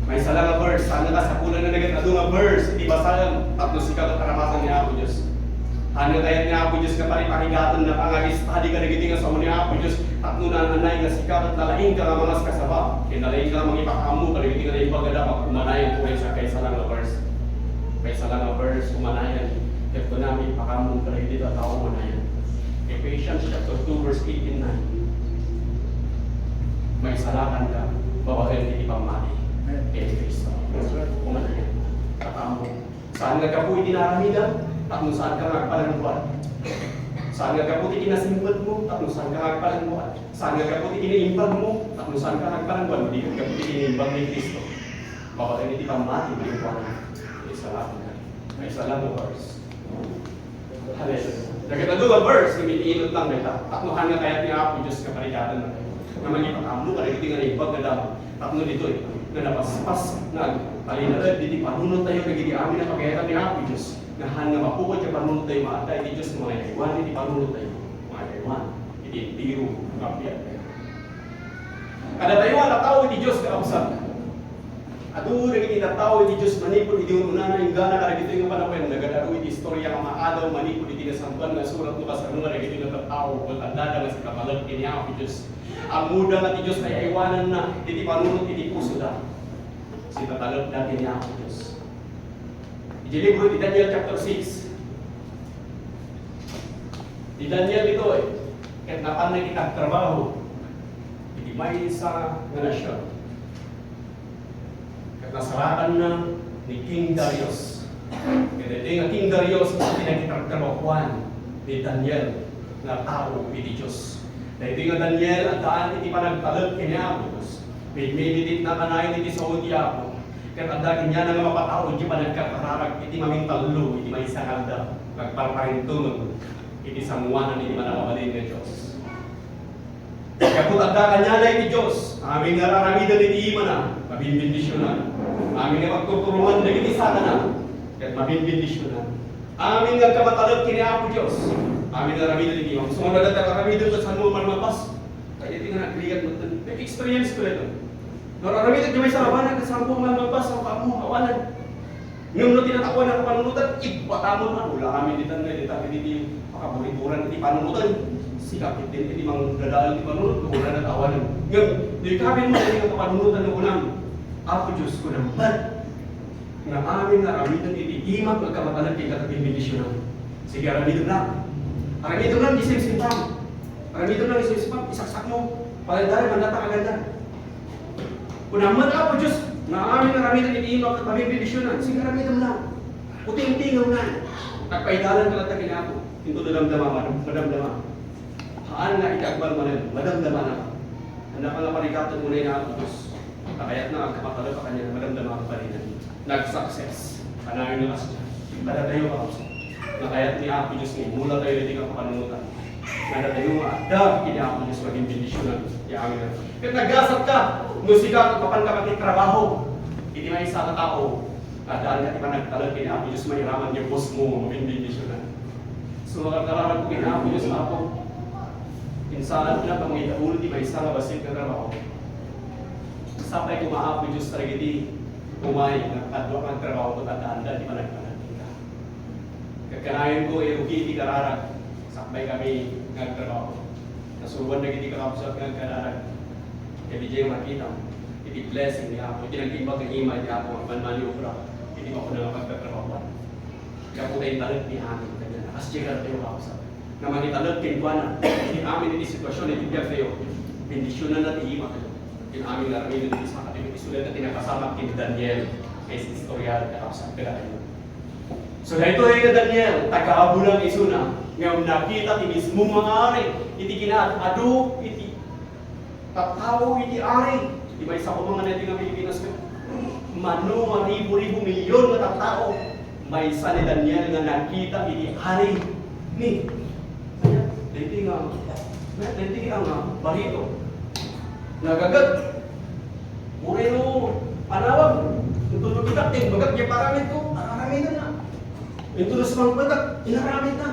Maysa la nga verse, saan nga kasapulan nga nagad-adu nga verse iti basaem tapno sika ket aramasen ni Apo Dios. Haan nga kayat ni Apo Dios nga pariparigatenna ka nga ag-study kadagiti nga sao ni Apo Dios tapno naan-anay nga sika ket nalaingka nga mangaskasaba, ken nalaingka nga mangipakaammo kadagiti nga naimbag a dapat umanayen. Uray sakbay sala nga verse. Maysa la nga verse, umanayen. Ket kunami, ipakaammo kadagiti tattao, umanayen. Ephesians chapter two, verse eighteen, nine. Maisalakanka babaen iti pammati ken Cristo. Umanayen. Ipakaammo. Saan nga gapu iti naaramidem, tapno saanka nga agpalangguad. Saan nga gapu ti kinasingpetmo, tapno saanka nga agpalangguad. Saan nga gapu ti kinaimbagmo, tapno saanka nga agpalangguad. Di gapu ti kinaimbag ni Cristo. Babaen iti pammati kenkuana. Maisalakanka. Maysa la nga verse. Hallelujah. Dagiti adu nga verse, iti inut lang dayta. Tapno haan nga kayat ni Apo Dios nga parigatenna. Nga mangipakaammo kadagiti nga naimbag nga damag. Tapno ditoy, nga napaspas, nga agtalinaed iti panunot tayo, dagiti amin a pagayatan ni Apo Dios. Nga haan nga mapukot ti panunot tayo, maadda iti Dios, nga mangayaywan iti panunot tayo. Mangayaywan iti entero nga biag tayo. Kadatayo nga tattao iti Dios, kakabsat. Adu dagiti tattao iti Dios manipud idi un-unana, inggana kadagitoy nga panawen, nagad-adu iti istoria nga maadaw manipud iti Nasantoan nga Surat no kasano nga dagitoy nga tattao, ket addada nga sikatalek ken ni Apo Dios. Ammoda nga ti Dios ay-aywananna iti panunot iti pusoda. Sikatalekda ken ni Apo Dios. Iti libro ti Daniel chapter six. Ni Daniel ditoy, ket napanna iti agtrabaho iti maysa nga nasion. Ket nasarakanna ni King Darius. Ket daytoy nga King Darius, isu ti nakitagtrabahoan ni Daniel nga tao iti Dios. Daytoy nga Daniel, addaan iti panagtalek ken ni Apo Dios. Mimimitit na kanayon iti sao ti Apo. Ket adda kaniana nga mapatao iti panagkakararag iti mamintallo iti maysa nga aldaw. Nagparparintumeng iti sangoanan iti Mannakabalin nga Dios. Gapu ta adda kaniana iti Dios, amin nga aramiden iti imana, mabinbendisionan. Amin nga pagturturongan dagiti sakana, ket mabinbendisionan. Amin nga agkamatalek ken ni Apo Dios, amin nga aramiden iti imana. So, nga adda aramiden ket saan mo malmapas? Kayat nga nagrigat mo, nag-experience ko ito. Nga aramiden iti maysa nga banag ket saan mo malmapas, saan mo awanan. Ngem no ti natakuan a kapanunotan, ibbatamon a, wala amin ditan nga ditan iti pakaburiburan iti panunotan. Sika ketdi iti mangdadael ti panunot, no wala natawanan. Ngem, no ikamin mo iti kapanunotan nga kunam, Apo Dios, kunam met nga amin nga aramiden iti imak nga agkamatalek ken ket agbendisionan. Sige, aramidem la. Aramidem la, di simsimpam. Aramidem la, di simsimpam. Isaksak mo. Pagandari, mandata kaganda. Kunam met, Apo Dios, nga amin nga aramiden iti imak ket mabinbendisionan, sige, aramidem la. Utingtingem la. Agpaidalan ka latta ken Apo. Inton nadamdama, madam-, madamdama. Haan nga iti agbalbalen, madamdama na. Ania nga parigaten mo na ina, Apo Dios? Nakayatna nga agkapatalo a kaniana, madamdama a kabalinanna. Nag-success. Kanayon nga kasdiay. Kadatayo, kakabsat, nakayat ni Apo Dios nga imulatayo daytoy nga kapanunotan. Nga datayo nga adda ken ni Apo Dios, maging bendisionan ti amin. Ket naggasat ka no sika, mapanka makit-trabaho iti maysa nga tao, addaan ka ti panagtalek ken ni Apo Dios, mairaman nga boss mo, maging bendisionan. So, makarkararag ko ken ni Apo Dios, Apo, insaanka nga mangidaulo ti maysa nga bassit nga trabaho. Sapay koma, Apo Dios, dagiti umay nga kaduak nga agtrabaho ket adda-adda ti panagtalek kenka. Ket kanayon ko, irugi ti kararag, sakbay kami nga agtrabaho. Nasuroan dagiti kakabsat nga agkararag. Ket idiay makitam iti blessing ni Apo, iti nag-imbag nga himay ti Apo nga agmanmaniobra iti makuna nga pagtatrabahoan. Gapu ta intalek ni amin kaniana. Kasdiay kadatayo, kakabsat, nga mangitalek kenkuana iti amin iti sitwasyon iti biagtayo. Bendisionanna ti imatayo. Ken amin nga aramiden iti sakatayo, isuda ti napasamak ken Daniel nga is-, istorya, kakabsat, kadatayo. So, daytoy nga Daniel, taga-Babilon isuna, ngem nakita ti mismo nga ari iti kinaad-adu iti tattao iti ari. Di ba, isa ko mga natin nga Pilipinas nga mano nga ribu-ribu milyon nga tattao, maysa ni Daniel nga nakita iti ari ni. Daytoy nga, daytoy nga, nga barito. Nagagat. Uray no panawag, inton no kita, imbagak, di paramid ko, aramidenna. Inton no sumangpetak, inaramidna.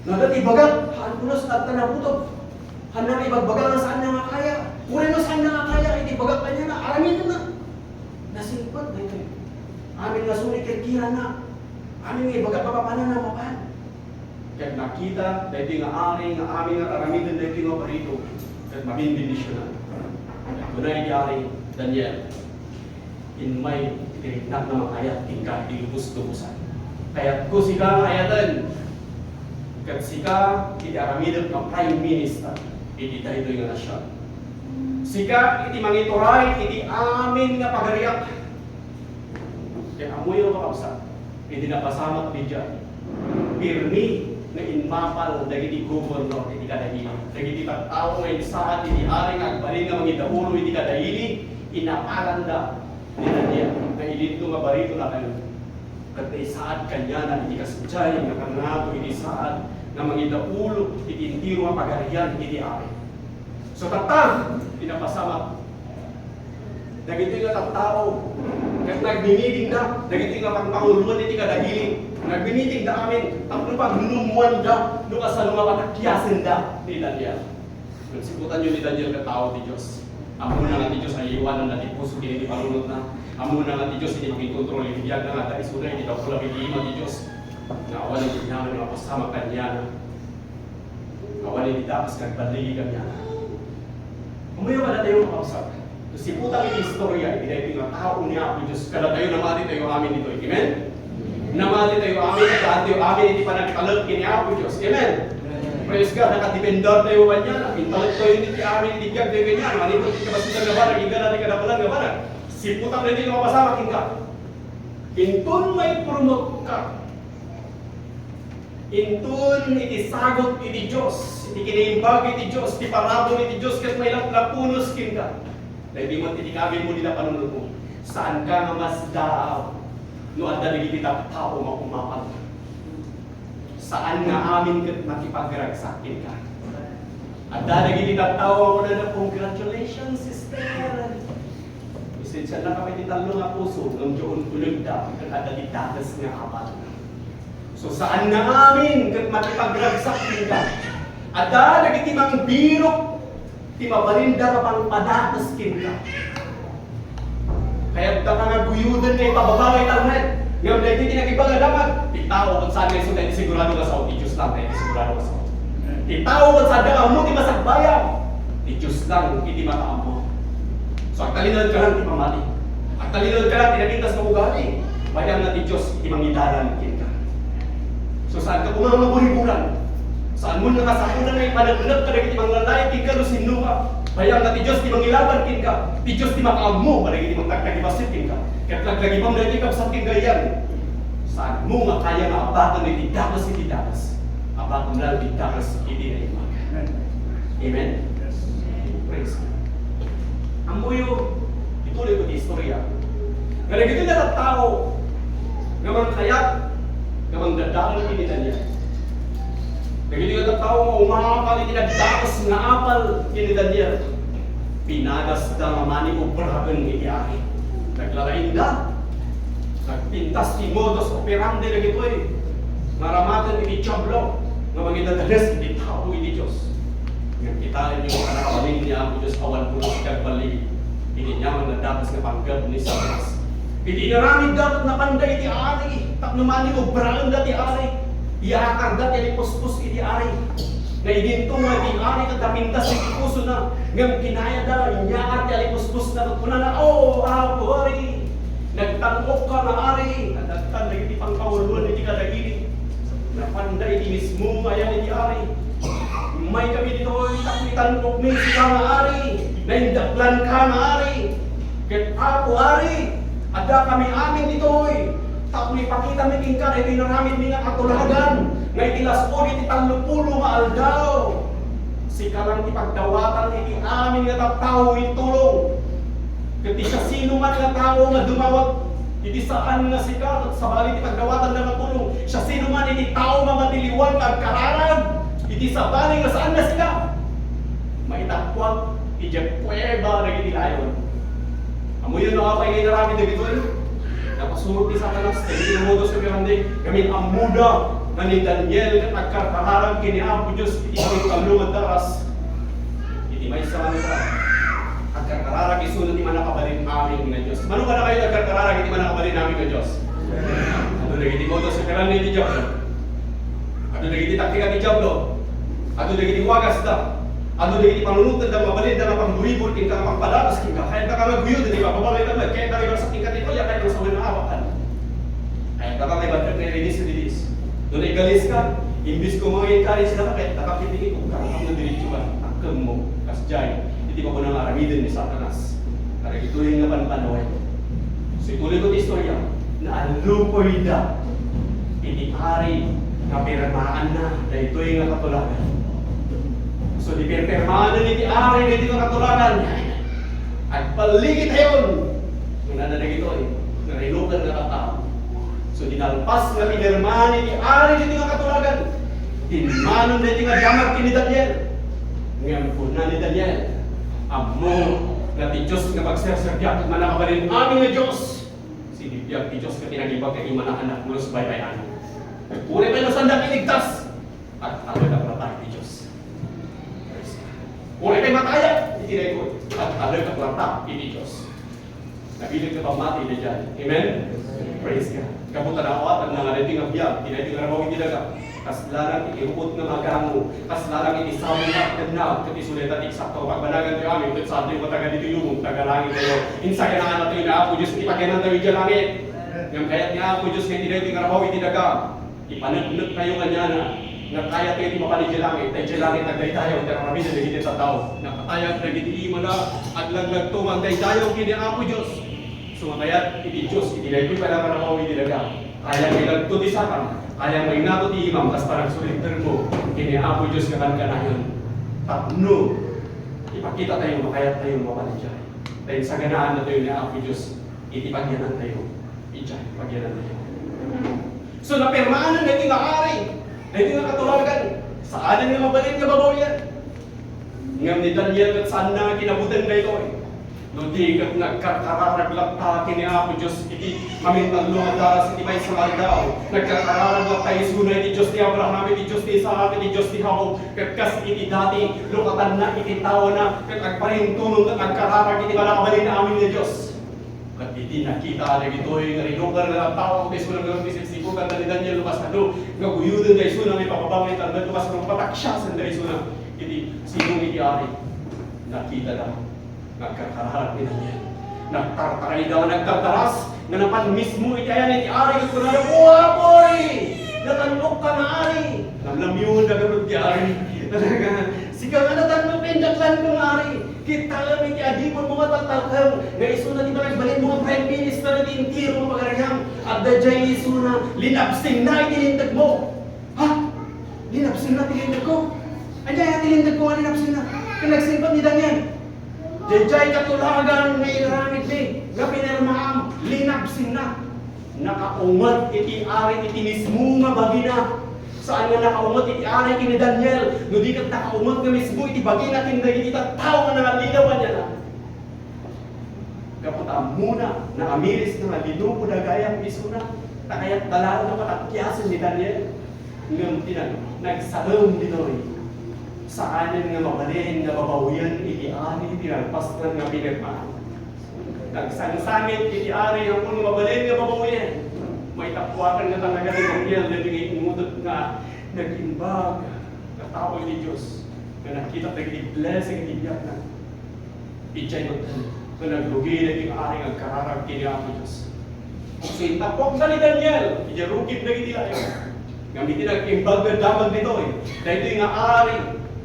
Nagati bagak, haan kuno sa tatta nabutob. Haan na ibagbaga nga saan na nga kaya. Uray no saan na nga kaya, iti bagak kaniana, aramidenna. Nasingpet daytoy. Amin nga suli kirkiranna. Amin nga ibagak mapapananna mapan. Ket nakita daytoy nga ari nga amin nga aramiden daytoy nga barito, ket mabimbindisionan. Ket kuna iti ari, Daniel, immay iti riknak nga mangayat kenka iti lubos-lubosan. Kayatko sika nga ayaten, ket sika iti aramidek nga prime minister iti daytoy nga nasion. Sika iti mangituray iti amin nga pagariak. Ket ammoyo, kakabsat, idi napasamak idiay, pirmi nga immapal dagiti gobernador iti kadaili, dagiti tattao nga insaad iti ari nga agbalin nga mangidaulo iti kadaili, inapalanda ni Daniel nga ilintong nga barito dakayo. Ket nainsaad kaniana iti kasdiay nga kangngag iti saad nga mangidaulo iti entero nga pagarian iti ari. So, tatta, pinapasamak dagitoy nga tattao, ket nagmimitingda dagitoy nga pangpanguloan iti kadaili. Nagmimitingda amin tapno pagnummuanda no kasano nga patakiasenda ni Daniel. Nagsiputan yo ni Daniel ket tao ti Dios. Ammona nga ti Dios ay iwananna ti puso ken iti panunotna. Ammona nga ti Dios iti makikontrol iti biagna nga adda isuna iti dapulo iti ima ti Dios. Nga awan iti naman nga mapasamak kaniana. Awan iti dakas nga agballigi kaniana. Umayo kadatayo, kakabsat. Siputan iti istorya iti daytoy nga tao ni Apo Dios. Kadatayo, namati tayo amin ditoy. Amen? Namati tayo amin, adda tayo amin iti panagtalek ken ni Apo Dios. Amen? Praise God, nakadepender tayo kaniana. Intalek tayo iti amin iti biag tayo kaniana. Manipud ti kabasitan nga banag, inggana ti kadakulan nga banag. Siputan daytoy nga mapasamak kenka. Inton maipromote ka, inton iti sagut iti Dios, iti kinaimbag iti Dios, ti parabur iti Dios, ket mailaplapunos kenka. Daydi met iti kabilmo, dida panunotmo. Saanka nga masdaaw no adda dagiti tattao nga umapal. Saan nga amin ket makipagragsak kenka. Adda dagiti tattao nga kunana, "Congratulations, sister." Isensianna kami ti tallo nga puso, ngem diyo untulegda, ket adda ti dakes nga apat. So, saan nga amin ket makipagragsak kenka. Adda dagiti mangbirok ti mabalinda nga pangpadakes kenka. Kayatda ka nga guyoden nga ipababa nga internet. Ngem daytoy ti nag-iba nga damag. Ti tao ket saan nga isu, daytoy sigurado nga sao, ti Dios lang, daytoy sigurado nga sao. Ti tao ket saanda nga ammo ti masakbayan. Ti Dios lang iti makaammo. So, agtalinaed ka lang ti pamati. Agtalinaed ka lang ti napintas nga ugali. Bayang nga ti Dios iti mangidalan kenka. So, saan ka koma nga maburiburan? Saan mo nga kasapulan nga ipaneknek kadagiti manglalait kenka no sinno ka? Bayang nga ti Dios ti mangilaban kenka. Ti Dios ti makaammo kadagiti mangtagtagibassit kenka. Ket laglagipem daytoy, kabsat, ken gayyem. Saan mo nga kaya nga abaken iti dakes iti dakes? Abaken lang iti dakes iti naimbag. Amen? Yes. Praise God. Ammoyo, Tuloy ko ti istorya. Nga dagitoy nga tattao nga mangkayat nga mangdadael ken ni Daniel. Dagitoy nga tattao nga umapal iti nagdagus nga apal ken ni Daniel. Pinagasta nga maniobraen iti ari. Naglalainda. Nagpintas ti modus operandi dagitoy nga aramaten iti Diablo nga mangidadanes iti tao iti Dios. Ngem kitaenyo a nakabalin ni Apo Dios awan pulos iti agbaligi. Iti aniaman nga dagus nga panggep ni Satanas. Iti inaramidda ket napanda iti ari tapno maniobraenda ti ari. Iyakarda ti alipuspos iti ari. Nga idinto nga iti ari ket napintas iti pusona. Ngem kinayada, inyakar ti alipusposna ket kunana, "O, Apo, Ari, nagtan-okka nga ari." Adda dagiti pangkauluan iti kadagiti. Napanda iti mismo nga ayan iti ari. Immaykami ditoy tapno itan-okmi sika nga ari. Naindaklanka nga ari. Ket Apo Ari, addakami amin ditoy tapno ipakitami kenka daytoy inaramidmi nga katulagan nga iti las-on iti tallopulo nga aldaw, sika lang ti pagdawatan iti amin nga tattao intulong. Ket ti siasinoman nga tao nga dumawat iti saan nga sika, ket sabali ti pagdawatanda nga tulong, siasinoman iti tao nga matiliwan nga agkararag iti sabali nga saan nga sika, maitappuak idiay kuweba dagiti layon. Ammoyo no apay nga inaramid dagitoy? Napasurot ni Satanas dagiti modus operandi, ngamin ammoda nga ni Daniel ket agkarkararag ken ni Apo Dios iti tallo nga daras. Iti maysa nga lugar, agkarkararag isuna ti Mannakabalin-amin nga Dios. Mano kadakayo agkarkararag iti Mannakabalin-amin nga Dios? Adu dagiti modus operandi ti Diablo. Adu dagiti taktika ti Diablo. Adu dagiti wagasta. Adu dagiti panunotenda, mabalinda nga pangburibur kenka, pangpadagus kenka. Kayatda ka nga guyod iti pagbabalay ka, kayatda ka ibagsak kenka ti tuya, kayatda ka sawen nga awakan. Kayatda ka nga ibagsak nga iridis-iridis. No naigaliska, imbis ko nga encourage na ka, kayatda ka kiti ikugkak, no diretso ka, takkem mo, kasdiay, iti makuna nga aramiden ni Satanas. Kadagitoy nga panpanaway. So, ituloy ko ti istorya, naallukoyda iti ari nga pirmaanna daytoy nga katulagan. So, di pirpirmaanna iti ari daytoy nga katulagan, agballigitayon. Kunana dagitoy nga rinuker nga tattao. So, di nalpas nga pinirmaanna iti ari daytoy nga katulagan, dinmanon daytoy nga damag ken ni Daniel. Ngem kuna ni Daniel, "Ammo nga ti Dios nga pagserserbiak ket Mannakabalin-amin nga Dios." Sinibiag ti Dios ket tinagibag nga imanaanna pulos baybay-an. Uray pay no saandak iligtas, agtalek a plata iti Dios. Praise God. Uray pay matayak iti daytoy, agtalek a plata iti Dios. Nabileg nga pammati daydiay. Amen? Praise God. Gapu ta naawatan na nga daytoy nga biag, iti daytoy nga rabaw iti daga. Kasla lang iti ruot nga magango, kasla lang iti sabong nga agdennag, ket isu dayta ti eksakto a pagbanagan tayo amin, ket saantayo nga taga ditoy lubong, taga langit tayo. Insaganaan tayo ni Apo Dios iti pagyanantayo idiay langit. Ngem kayat ni Apo Dios nga iti daytoy nga rabaw iti daga, ipaneknek tayo kaniana, nga kayat tayo ti mapan idiay langit, ta idiay langit nagdaydayaw ti aramiden dagiti tattao. Nakatayag dagiti imana, aglaglag to nga agdaydayaw ken ni Apo Dios. So, nga kayat iti Dios, iti daytoy pay nga rabaw iti daga. Kayat nga ilagto ti sakam, kayat nga ingato ti imam, kas panagsurintermo ken ni Apo Dios nga kankanayon. Tapno ipakita tayo, makayat tayo mapan idiay. Ta insaganaan na tayo ni Apo Dios iti pagyanan tayo. Idiay, pagyanan tayo. So, napirmaanna daytoy nga ari, daytoy nga katulagan. Saanen nga mabalin nga babawian. Ngem ni Daniel ket saanna nga kinabuteng daytoy. No di ket nagkarkararag latta ken ni Apo Dios iti mamintallo nga daras iti maysa nga aldaw. Nagkarkararag latta isuna iti Dios ni Abraham, iti Dios ni Isaac, iti Dios ni Jacob. Ket kas iti dati, lukatanna iti taona, ket agparintulong ket agkararag iti Mannakabalin-amin nga Dios. Ket iti nakita dagitoy nga rinuker nga tattao, ket isuna nga pisiksikokan da ni Daniel, no kasano nga guyoden da isuna nga ipababa nga italna, no kasano pataksiasen da isuna iti sidong iti ari. Nakitada nga agkarkararag ni Daniel. Nagtartarayda nga nagtartaras nga napan mismo iti ayan iti ari, ket kunada, "O Apoy, natan-okka nga ari." Namnamyonda garud ti ari. Talaga, sika nga natan-ok, indaklanka nga ari. Kitaem iti adiponmo nga taltalkem nga isuna ti panagbalinmo nga prime minister iti entero nga pagariam. Adda diay isuna, linabsingna iti lintegmo. Ha? Linabsingna ti lintegko? Ania ti linteg ko nga linabsingna? Ket nagsingpet ni Daniel. Daydiay katulagan nga inaramidmi nga pinirmaam, linabsinna. Nakaunget iti ari iti mismo nga bagina. Saan nga nakaunget iti ari ken ni Daniel, no di ket nakaunget nga mismo iti bagina ken dagiti tattao nga nangallilaw kaniana. Gapu ta ammona, naamiris nga linukoda gayam isuna, ta kayatda laeng a patatyasen ni Daniel. Ngem ti nag-, nagsalem ditoy, saanen nga mabalin nga babawian iti ari ti nalpasnan nga pinirmaan. Nagsangsangit iti ari nga ammon nga mabalin nga babawian. Maitappuakan nga talaga ni Daniel daytoy nga immutod nga nag-imbag nga tao iti Dios nga nakita dagiti blessing iti biagna. Idiay met nga nagrugi dagiti ari nga agkararag ken ni Apo Dios. So, intappuakda ni Daniel idiay rugib dagiti layo. Ngem iti nag-imbag nga damag ditoy, daytoy nga ari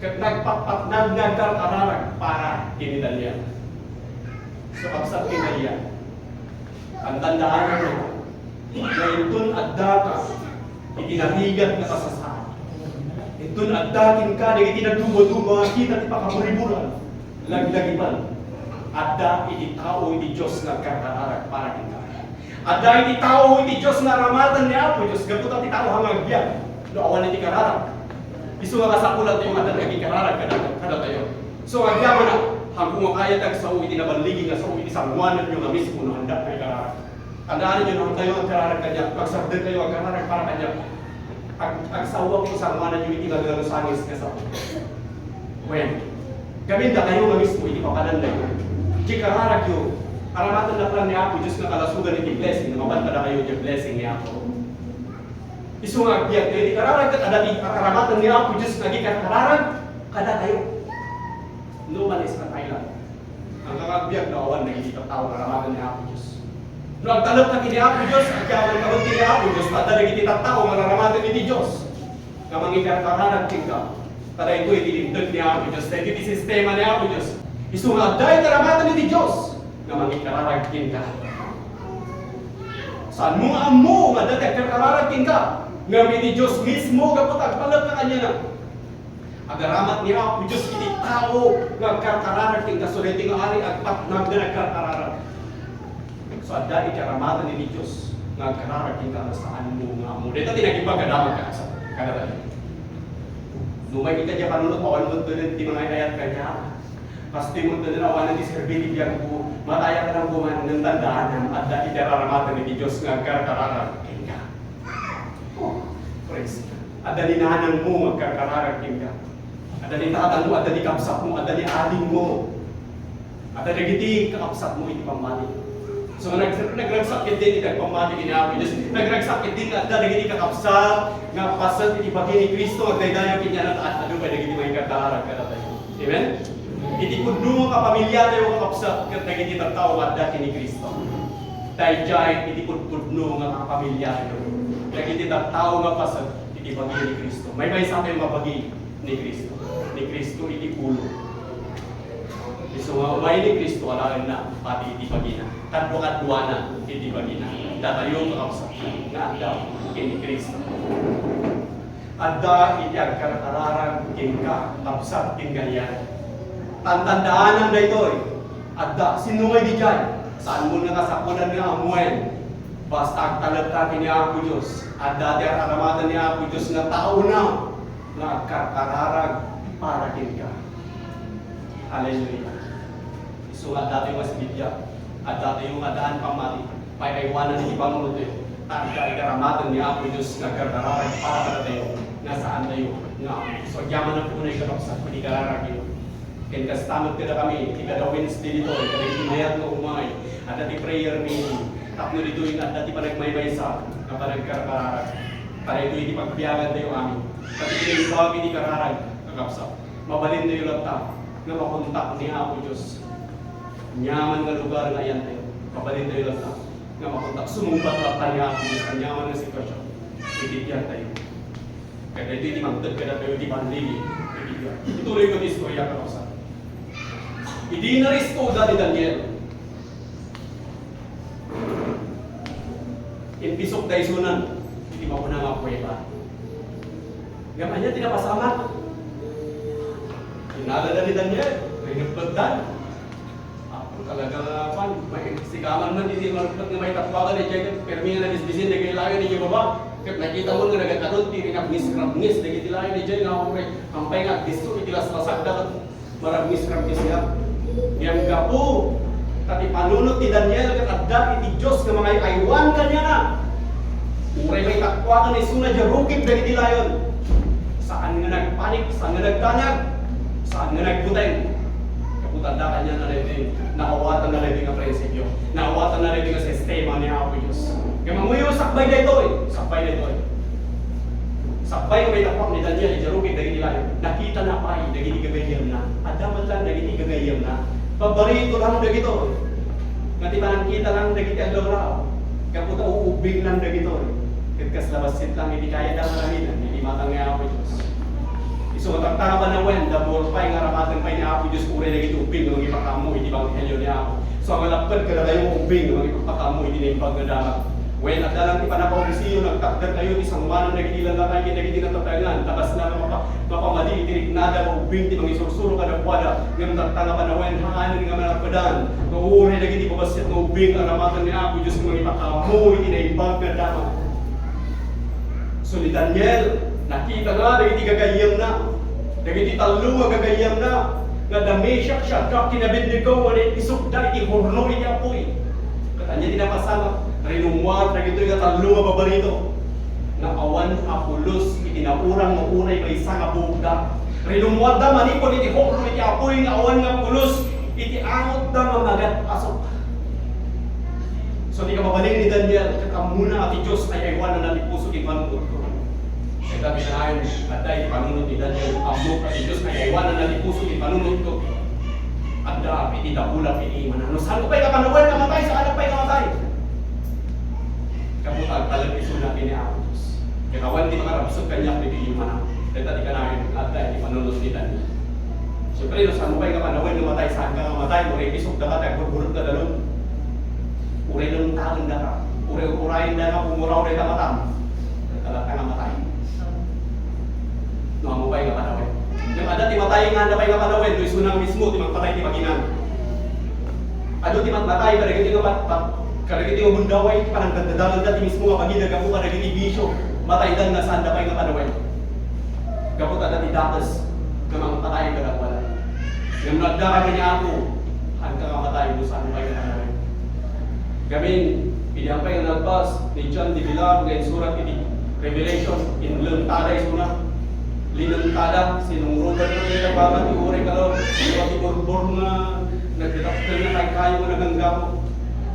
ket nagpatpatnag nga agkarkararag para ken ni Daniel. So, kabsat ken Daniel, Tantandaananto nga inton addaka iti narigat nga kasasaad, inton adda kenka dagiti nadumaduma a kita ti pakaburiburan, laglagipan, adda iti tao iti Dios nga agkarkararag para kenka. Adda iti tao iti Dios nga aramaten ni Apo Dios gapu ta ti tao nga agbiag no awan iti kararag. Isu nga kasapulantayo nga adda dagiti kararag kada-, kadatayo. So, agyamanak, haanko nga kayat agsao iti naballigi nga sao iti sangoananyo nga mismo no haandak nga ikararag. Tandaananyo, no haantayo agkararag kaniak, agsardengtayo agkararag para kaniak. Ag-, agsaoak iti sangoananyo iti naglalus-angis nga sao. Wen, gamin dakayo nga mismo iti papanandayo. Diay kararagyo, aramatennak lang ni Apo Dios nga kalasogan iti blessing nga mapan kadakayo diay blessing ni Apo. Isu nga agbiagtayo iti kararag ket adda ti akaramaten ni Apo Dios nga agkarkararag kadatayo. No man is an island. Haanka nga agbiag no awan dagiti tattao nga aramaten ni Apo Dios. No agtalekka ken ni Apo Dios, agyamanka met ken ni Apo Dios, ta adda dagiti tattao nga aramaten iti Dios nga mangikarkararag kenka. Ta daytoy ti linteg ni Apo Dios, daytoy ti sistema ni Apo Dios. Isu nga adda iti aramaten iti Dios nga mangikararag kenka. Saanmo nga ammo nga adda ti agkarkararag kenka, ngem iti Dios mismo gapu ta agtalekka kaniana. Agaramat ni Apo Dios iti tao nga agkarkararag kenka, so daytoy nga ari agpatnag nga nagkarkararag. So adda iti aramaten iti Dios nga agkararag kenka nga saanmo nga ammo. Dayta ti nagimbaga damag, kakabsat, kadatayo. No maikita diay panunot, awan met ti mangay-ayat kaniak. Kastoy met ti awan ti serbi ti biagko, matay a lang kuman, ngem tandaanam, adda iti aramaten iti Dios nga agkarkararag kenka. Oh, praise God. Adda ni nanangmo nga agkarkararag kenka. Adda ni tatangmo, adda ni kabsatmo, adda ni adingmo. Adda dagiti kakabsatmo iti pammati. So, nag-, nagragsak ketdi iti pagpammati ken ni Apo Dios. Nagragsak ketdi nga adda dagiti kakabsat nga paset iti bagi ni Cristo, agdaydayaw ken ni Anak, ta adu pay dagiti mangikaddalan kadatayo. Amen? Iti pudno nga kapamiliatayo, kakabsat, ket dagiti tattao nga adda ken ni Cristo. Daydiay iti pudpudno nga kapamiliatayo. Dagiti tattao nga paset iti bagi ni Cristo. Maymaysatayo nga bagi ni Cristo. Ni Cristo iti ulo. Isu nga umay ni Cristo alaenna pati iti bagina. Kadukaduana iti bagina. Datayo, kakabsat, nga adda ken ni Cristo. Adda iti agkarkararag kenka, kabsat, ken gayam. Tantandaanam daytoy. Adda, sinno nga idiay? Saanmo nga kasapulan nga ammoen? Basta agtalekka ken ni Apo Dios. Adda ti ar-aramaten ni Apo Dios nga taona nga agkarkararag para kenka. Hallelujah. Isu nga addatayo nga sibibiag, addatayo nga addaan pammati, pay-aywanan iti panunotayo, ta adda ikaramaten ni Apo Dios nga agkarkararag para kadatayo, nga saantayo nga ammo. So, agyamanak unay, kakabsat, iti kararagyo. Ken kasta met kadakami, ti kada Wednesday ditoy, kadagiti mayat nga umay, adda ti prayer meeting, tapno ditoy nga adda ti panagmaymaysa nga panagkarkararag. Para itoy ti pagbiagantayo amin. Pati iti imbag iti kararag, kakabsat. Mabalintayo latta nga makontak ni Apo Dios. Aniaman nga lugar nga ayantayo, mabalintayo latta nga makontak. Sumungbat latta ni Apo Dios aniaman nga sitwasyon iti biagtayo. Kaya daytoy ti mangted kadatayo ti panlili iti biag. Ituloy ko ti istorya, kakabsat. Idi naristo da ni Daniel, impisok da isunan iti mapuna nga kuweba. Ngem ania ti napasamak? Kinalada ni Daniel, rinebbetdan. Talaga nga, kwan, may sikaman man, di marupot nga may tapwagan, eh, diay, permi nga nabisbisin, dagiti layon, di baba. Ket nakita mo nga nagakadon, ti rinapngis-rapngis, dagiti layon, di diay, nga uray, ampay nga agdisso, iti laslasakda, ket marapngis-rapngis nga. Ngem gapu, ta ti panunot ni Daniel, ket adda iti Dios nga mangay-aywan kaniana. Uray may tapwagan, isuna diay rukib, dagiti layon. Saan nga nagpanik, saan nga nagdanag, saan nga nagbuteng. Gapu ta adda kaniana daytoy, naawatanna daytoy nga prinsipio, naawatanna daytoy nga sistema ni Apo Dios. Ngem ammoyo, sakbay daytoy, sakbay daytoy. Sakbay nga may tapwak ni Daniel, idiay rukib dagiti layon, nakitana pay dagiti gagayyemna. Adda met lang dagiti gagayyemna. Paborito lang dagitoy. Nga ti panangkita lang dagiti aglawlaw. Gapu ta uubbing lang dagitoy. Ket kasla bassit lang iti kayatda nga aramiden iti matang ni Apo Dios. Isu nga tatta nga panawen, dabur pay nga aramaten pay ni Apo Dios uray dagiti ubbing nga mangipakaammo iti ebanghelio ni Apo. So, nga lapped kadakayo nga ubbing nga mangipakaammo iti Naimbag nga Damag. Wen, adda lang ti pannakaobisio, nagtakderkayo ti sangoanan dagiti lalaki ken dagiti natataengan, ta kasla nga mapa-, mapamadi iti riknada nga ubbing ti mangisursuro kadakuada, ngem tatta nga panawen, haanen nga malappedan, nga uray dagiti babassit nga ubbing aramaten ni Apo Dios nga mangipakaammo iti Naimbag nga Damag. So ni Daniel, nakitana dagiti gagayyemna, dagiti tallo nga gagayyemna, nga da Meshach, Shadrach, ken Abednego, nga naipisokda iti horno iti apuy. Ket ania ti napasamak? Rinummuar dagitoy nga tallo nga babarito nga awan a pulos iti naurang nga uray maysa nga buokda. Rinummuarda manipud iti horno iti apuy nga awan nga pulos iti angotda nga magat-asok. So, ti kababalin ni Daniel, ket ammona a ti Dios ay aywananna ti puso ken panunotko. Ket ti kanayon, adda iti panunot ni Daniel, ammok a ti Dios ay aywananna ti puso ken panunotko. Adda iti dakulak iti imana. No saan ko pay nga panawen nga matay, saan pay nga matay. Gapu ta agtalek isuna ken ni Apo Dios. Ket awan ti makarabsut kaniak ditoy imana. Ket ti kanayon, adda iti panunot ni Daniel. Siyempre, no saan mo pay nga panawen nga matay, saan ka nga matay, uray pisokda ka, ti agburburek nga dalum. Uray lengtaendaka, uray urayenda nga pumuraw dayta matam. Talaga nga matay. No, ammo pay nga panawen. Ngem adda ti matay nga adda pay nga panawen, no isuna mismo ti mangpatay ti baginan. Adu ti matmatay kadagiti nga pat-, pat-, kadagiti nga gundaway, panangdaddadalenda ti mismo nga bagida gapu kadagiti bisio, mataydan nga saanda pay nga panawen. Gapu ta adda ti dakes nga mangpatay kadakuada. Ngem no adda ka ken ni Apo, haanka nga matay no saan pay nga panawen. Gamin, idi ampay nga nalpas ni John de Villar nga insurat iti Revelation, inlengtada isuna. Linengtada, sinungrudan ti tabanga ti uray kalaw, ti burbur nga nagdadakkel nga kaykayo nga naganggapo.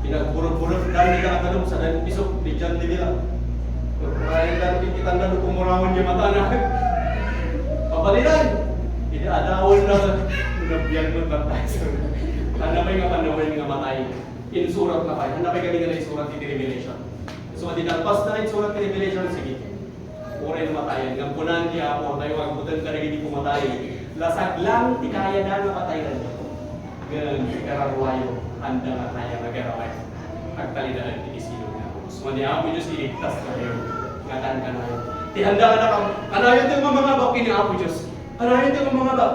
Pinagburburek dan ni Tagalog sa dan pisok ni John de Villar. Kurayan dan ti kitanda no pumurawen diay matana. Pabalinan! Idi adawen na, nabiag mo baptize. Haanna pay nga panawen nga matay. Insurat na pay. Haanna pay gamin nga naisurat iti Revelation. So, adi nalpas na insurat ti Revelation, sige. Uray namatayan. Ngem kuna ti Apo, tayo agbuteng kadagiti pumatay. Lasag lang ti kayada nga patayen. Ngem ti kararuayo, haanda nga kaya nga garawen. Agtalinaed ti Espiritu ni Apo Dios. Ni Apo Dios, iligtas tayo. Ngatan kanayon. Ti haanda nga nakam-, kanayon ti mangabak ken ni Apo Dios. Kanayon ti mangabak.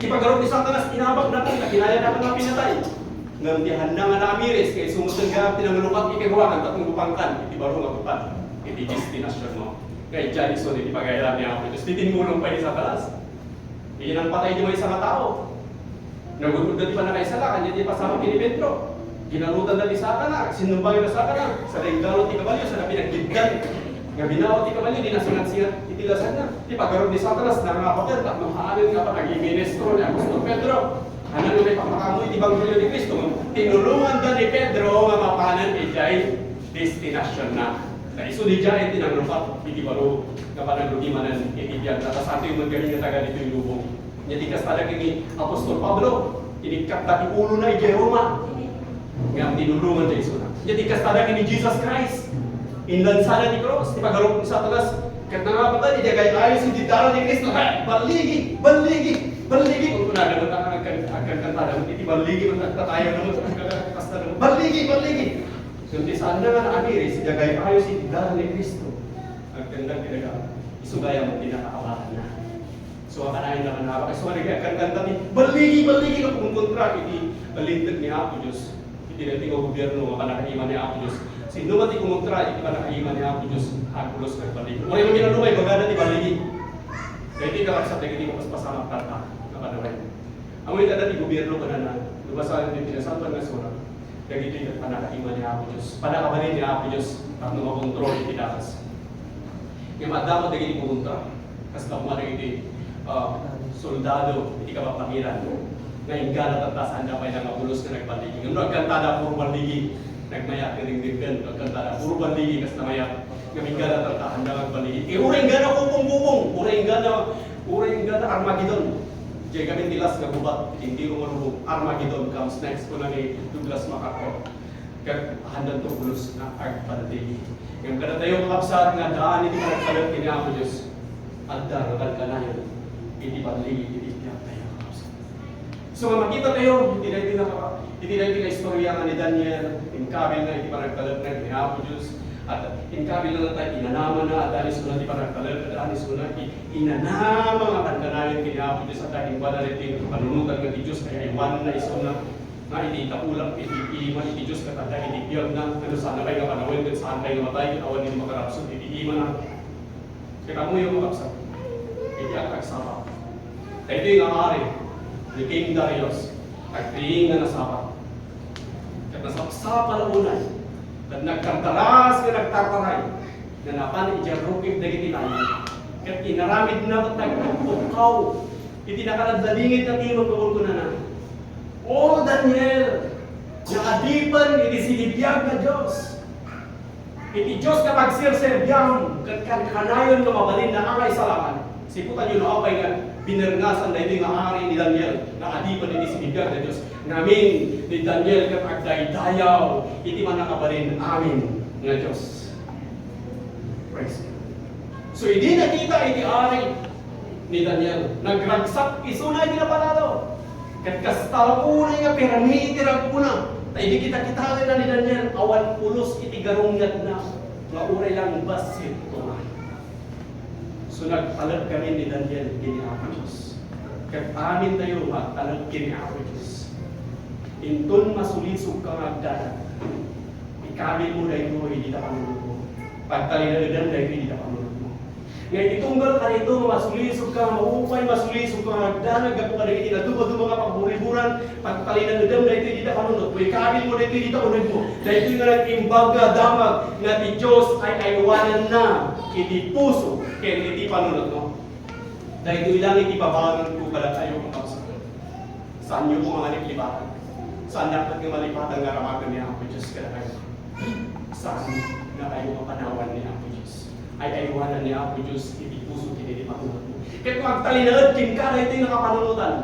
Ti pagarup ni Satanas, inabak na ta, kinaya na nga pinatay. Ngem ti haanda nga naamiris, kay sumusen nga ti nanglukat iti ruangan, tapno lupangkan, iti baro nga butang, iti destinasyon mo. Kay diay isu iti pagayam ni Apo Dios. Ti tinnulong pay ni Satanas. Idi nangpatay ti maysa nga tao. Nagud-udda ti pannakaisalakan, diay ti pasamak ni Pedro. Ginarutan na ti sakana, sinumbay na sakana, sa denggalan ti kabalyo, sa napinagdiddan. Nga binaw ti kabalyo, di nasingat-singat iti lasagna. Ti pagarup ni Satanas, nangabaken, tapno haanen nga panagiministro ni apostol Pedro. Haanna nga may pakpakaammo iti ebanghelio ni Cristo. Tinulongan da ni Pedro nga mapanen idiay destinasyon na. Ta isu diay ti nangrupat iti baro nga panagrugimanan iti biag na kasatoy man kami nga taga ditoy lubong. Nya ti kasta da ken ni apostol Pablo, inikkat da ti ulona idiay Roma. Ngem tinulongan da isuna. Nya ti kasta da ken ni Jesus Christ, inlansana ti krus, ti pagarup ni Satanas. Ket nangabaken, idiay kay ayo iti dalan ni Cristo. Hey, balligi, balligi, balligi. Kung kunada mo, agkan-, agkankantada mo, iti balligi, man tagtatayo na mo, kasta na mo, balligi, balligi. Kundi saan na nga naamiris, idiay kay ayo iti dalan ni Cristo. Agkankan ti daga, isu gayam ti nakaawatanna. So, Makanayon na manaba. Kasta nga nagkankanta ti balligi, balligi nga kumontra iti linteg ni Apo Dios. Iti daytoy nga gobierno nga pannakaima ni Apo Dios. Sino man ti kumontra iti pannakaima ni Apo Dios, agpulos nga balligi. Uray no minano, maibagada ti balligi. Daytoy kakabsat dagiti mapaspasamak tatta nga panawen. Ammom ita dati gobierno, kunana, no basaen ti Nasantoan nga Surat, dagitoy ket pannakaima ni Apo Dios, pannakabalin ni Apo Dios tapno makontrol iti dakas. Ngem adda met dagiti kumontra, kasta koma dagiti, ah, soldado iti kababbagiran, nga inggana tatta, saanda pay la nga pulos nga nagballigi. Ngem no agkantada, puro balligi, nagmayat nga dingdingken. No agkantada, puro balligi, kasta mayat. Ngem inggana tatta, saanda nga agballigi. Eh, uray inggana kupong-kupong, uray inggana, uray inggana Armagedon. Diay gamin ti last nga gubat, iti entero nga lubong, Armagedon comes next, kuna ni Douglas MacArthur. Ket haandanto pulos nga agballigi. Ngem kadatayo, kakabsat, nga addaan iti panagtalek ken ni Apo Dios, adda nga kankanayon iti balligi iti biagtayo, kakabsat. So, nga makitatayo iti daytoy nga, iti daytoy nga istorya nga ni Daniel, inkabil na iti panagtalekna ken ni Apo Dios, at inkabil na tayo, inanamana, adda isuna ti panagtalek, adda isuna ti inanama nga kankanayon ken ni Apo Dios, adda ken kuana daytoy nga kapanunotan nga ti Dios ay aywananna isuna. Nga iti tapulak iti ima iti Dios ket adda iti biagna, no saan pay nga panawen ket saan pay nga matay, awan iti makarapsut iti imana. Ket ammoyo, kakabsat, iti agtagsapa, daytoy nga ari ni King Darius, agriing nga nasapa. Ket nasapsapa la unay, ket nagtartaras nga nagtartaray, nga napan idiay rukib dagiti langit. Ket inaramidna ket nagtuktukkaw iti nakaladladingit nga timep nga kunkunana, "O Daniel, nga adipen iti sinibiag nga Dios, iti Dios nga pagserserbiam ket kankanayon nga mabalin nga angaisalakan, siputanyo no apay nga binerngasan daytoy nga ari ni Daniel nga adipen iti sinibiag nga Dios, ngamin ni Daniel ket agdaydayaw iti Mannakabalin Amin nga Dios." Praise God. So, idi nakita iti ari ni Daniel, nagragsak isuna iti napalalo. Ket kasta la unay nga pirmi ti rag-ona, ta idi kita-kitaenna ni Daniel, awan pulos iti garungetna nga uray lang bassit turay. So, nagtalek kami ni Daniel ken ni Apo Dios. Ket amintayo nga agtalek ken ni Apo Dios. Inton masulisog ka nga agdanag, ikabil mo daytoy dita panunotmo. Pagtalinaedem daytoy dita panunotmo. Nga iti tunggal kanito nga masulisog ka, maupay masulisog ka nga agdanag gapu kadagiti nadumaduma nga pagburiburan, pagtalinaedem daytoy dita panunotmo. Ikabil mo daytoy dita unegmo. Daytoy nga nag-imbag nga damag nga ti Dios ay aywananna iti puso ken iti panunotmo. Daytoy lang iti babangonko kadakayo, kakabsat. Saanyo koma nga liplipatan. Saan dapat nga malipatan nga aramaten ni Apo Dios kadakayo. Saan nga kayo nga panawan ni Apo Dios. Ay aywanan ni Apo Dios iti puso ken iti panunotmo. Ket no agtalinaed kenka daytoy nga kapanunotan,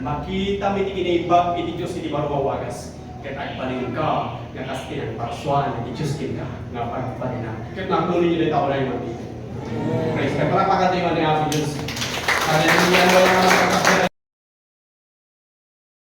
makitam iti kinaimbag iti Dios iti baro nga wagas. Ket agbalinka nga kas ti nagparsuan iti Dios kenka nga pagbalina. Ket nakunin niyo dayta unay man. Praise God. Palakpakan tayo ni Apo Dios. Hallelujah.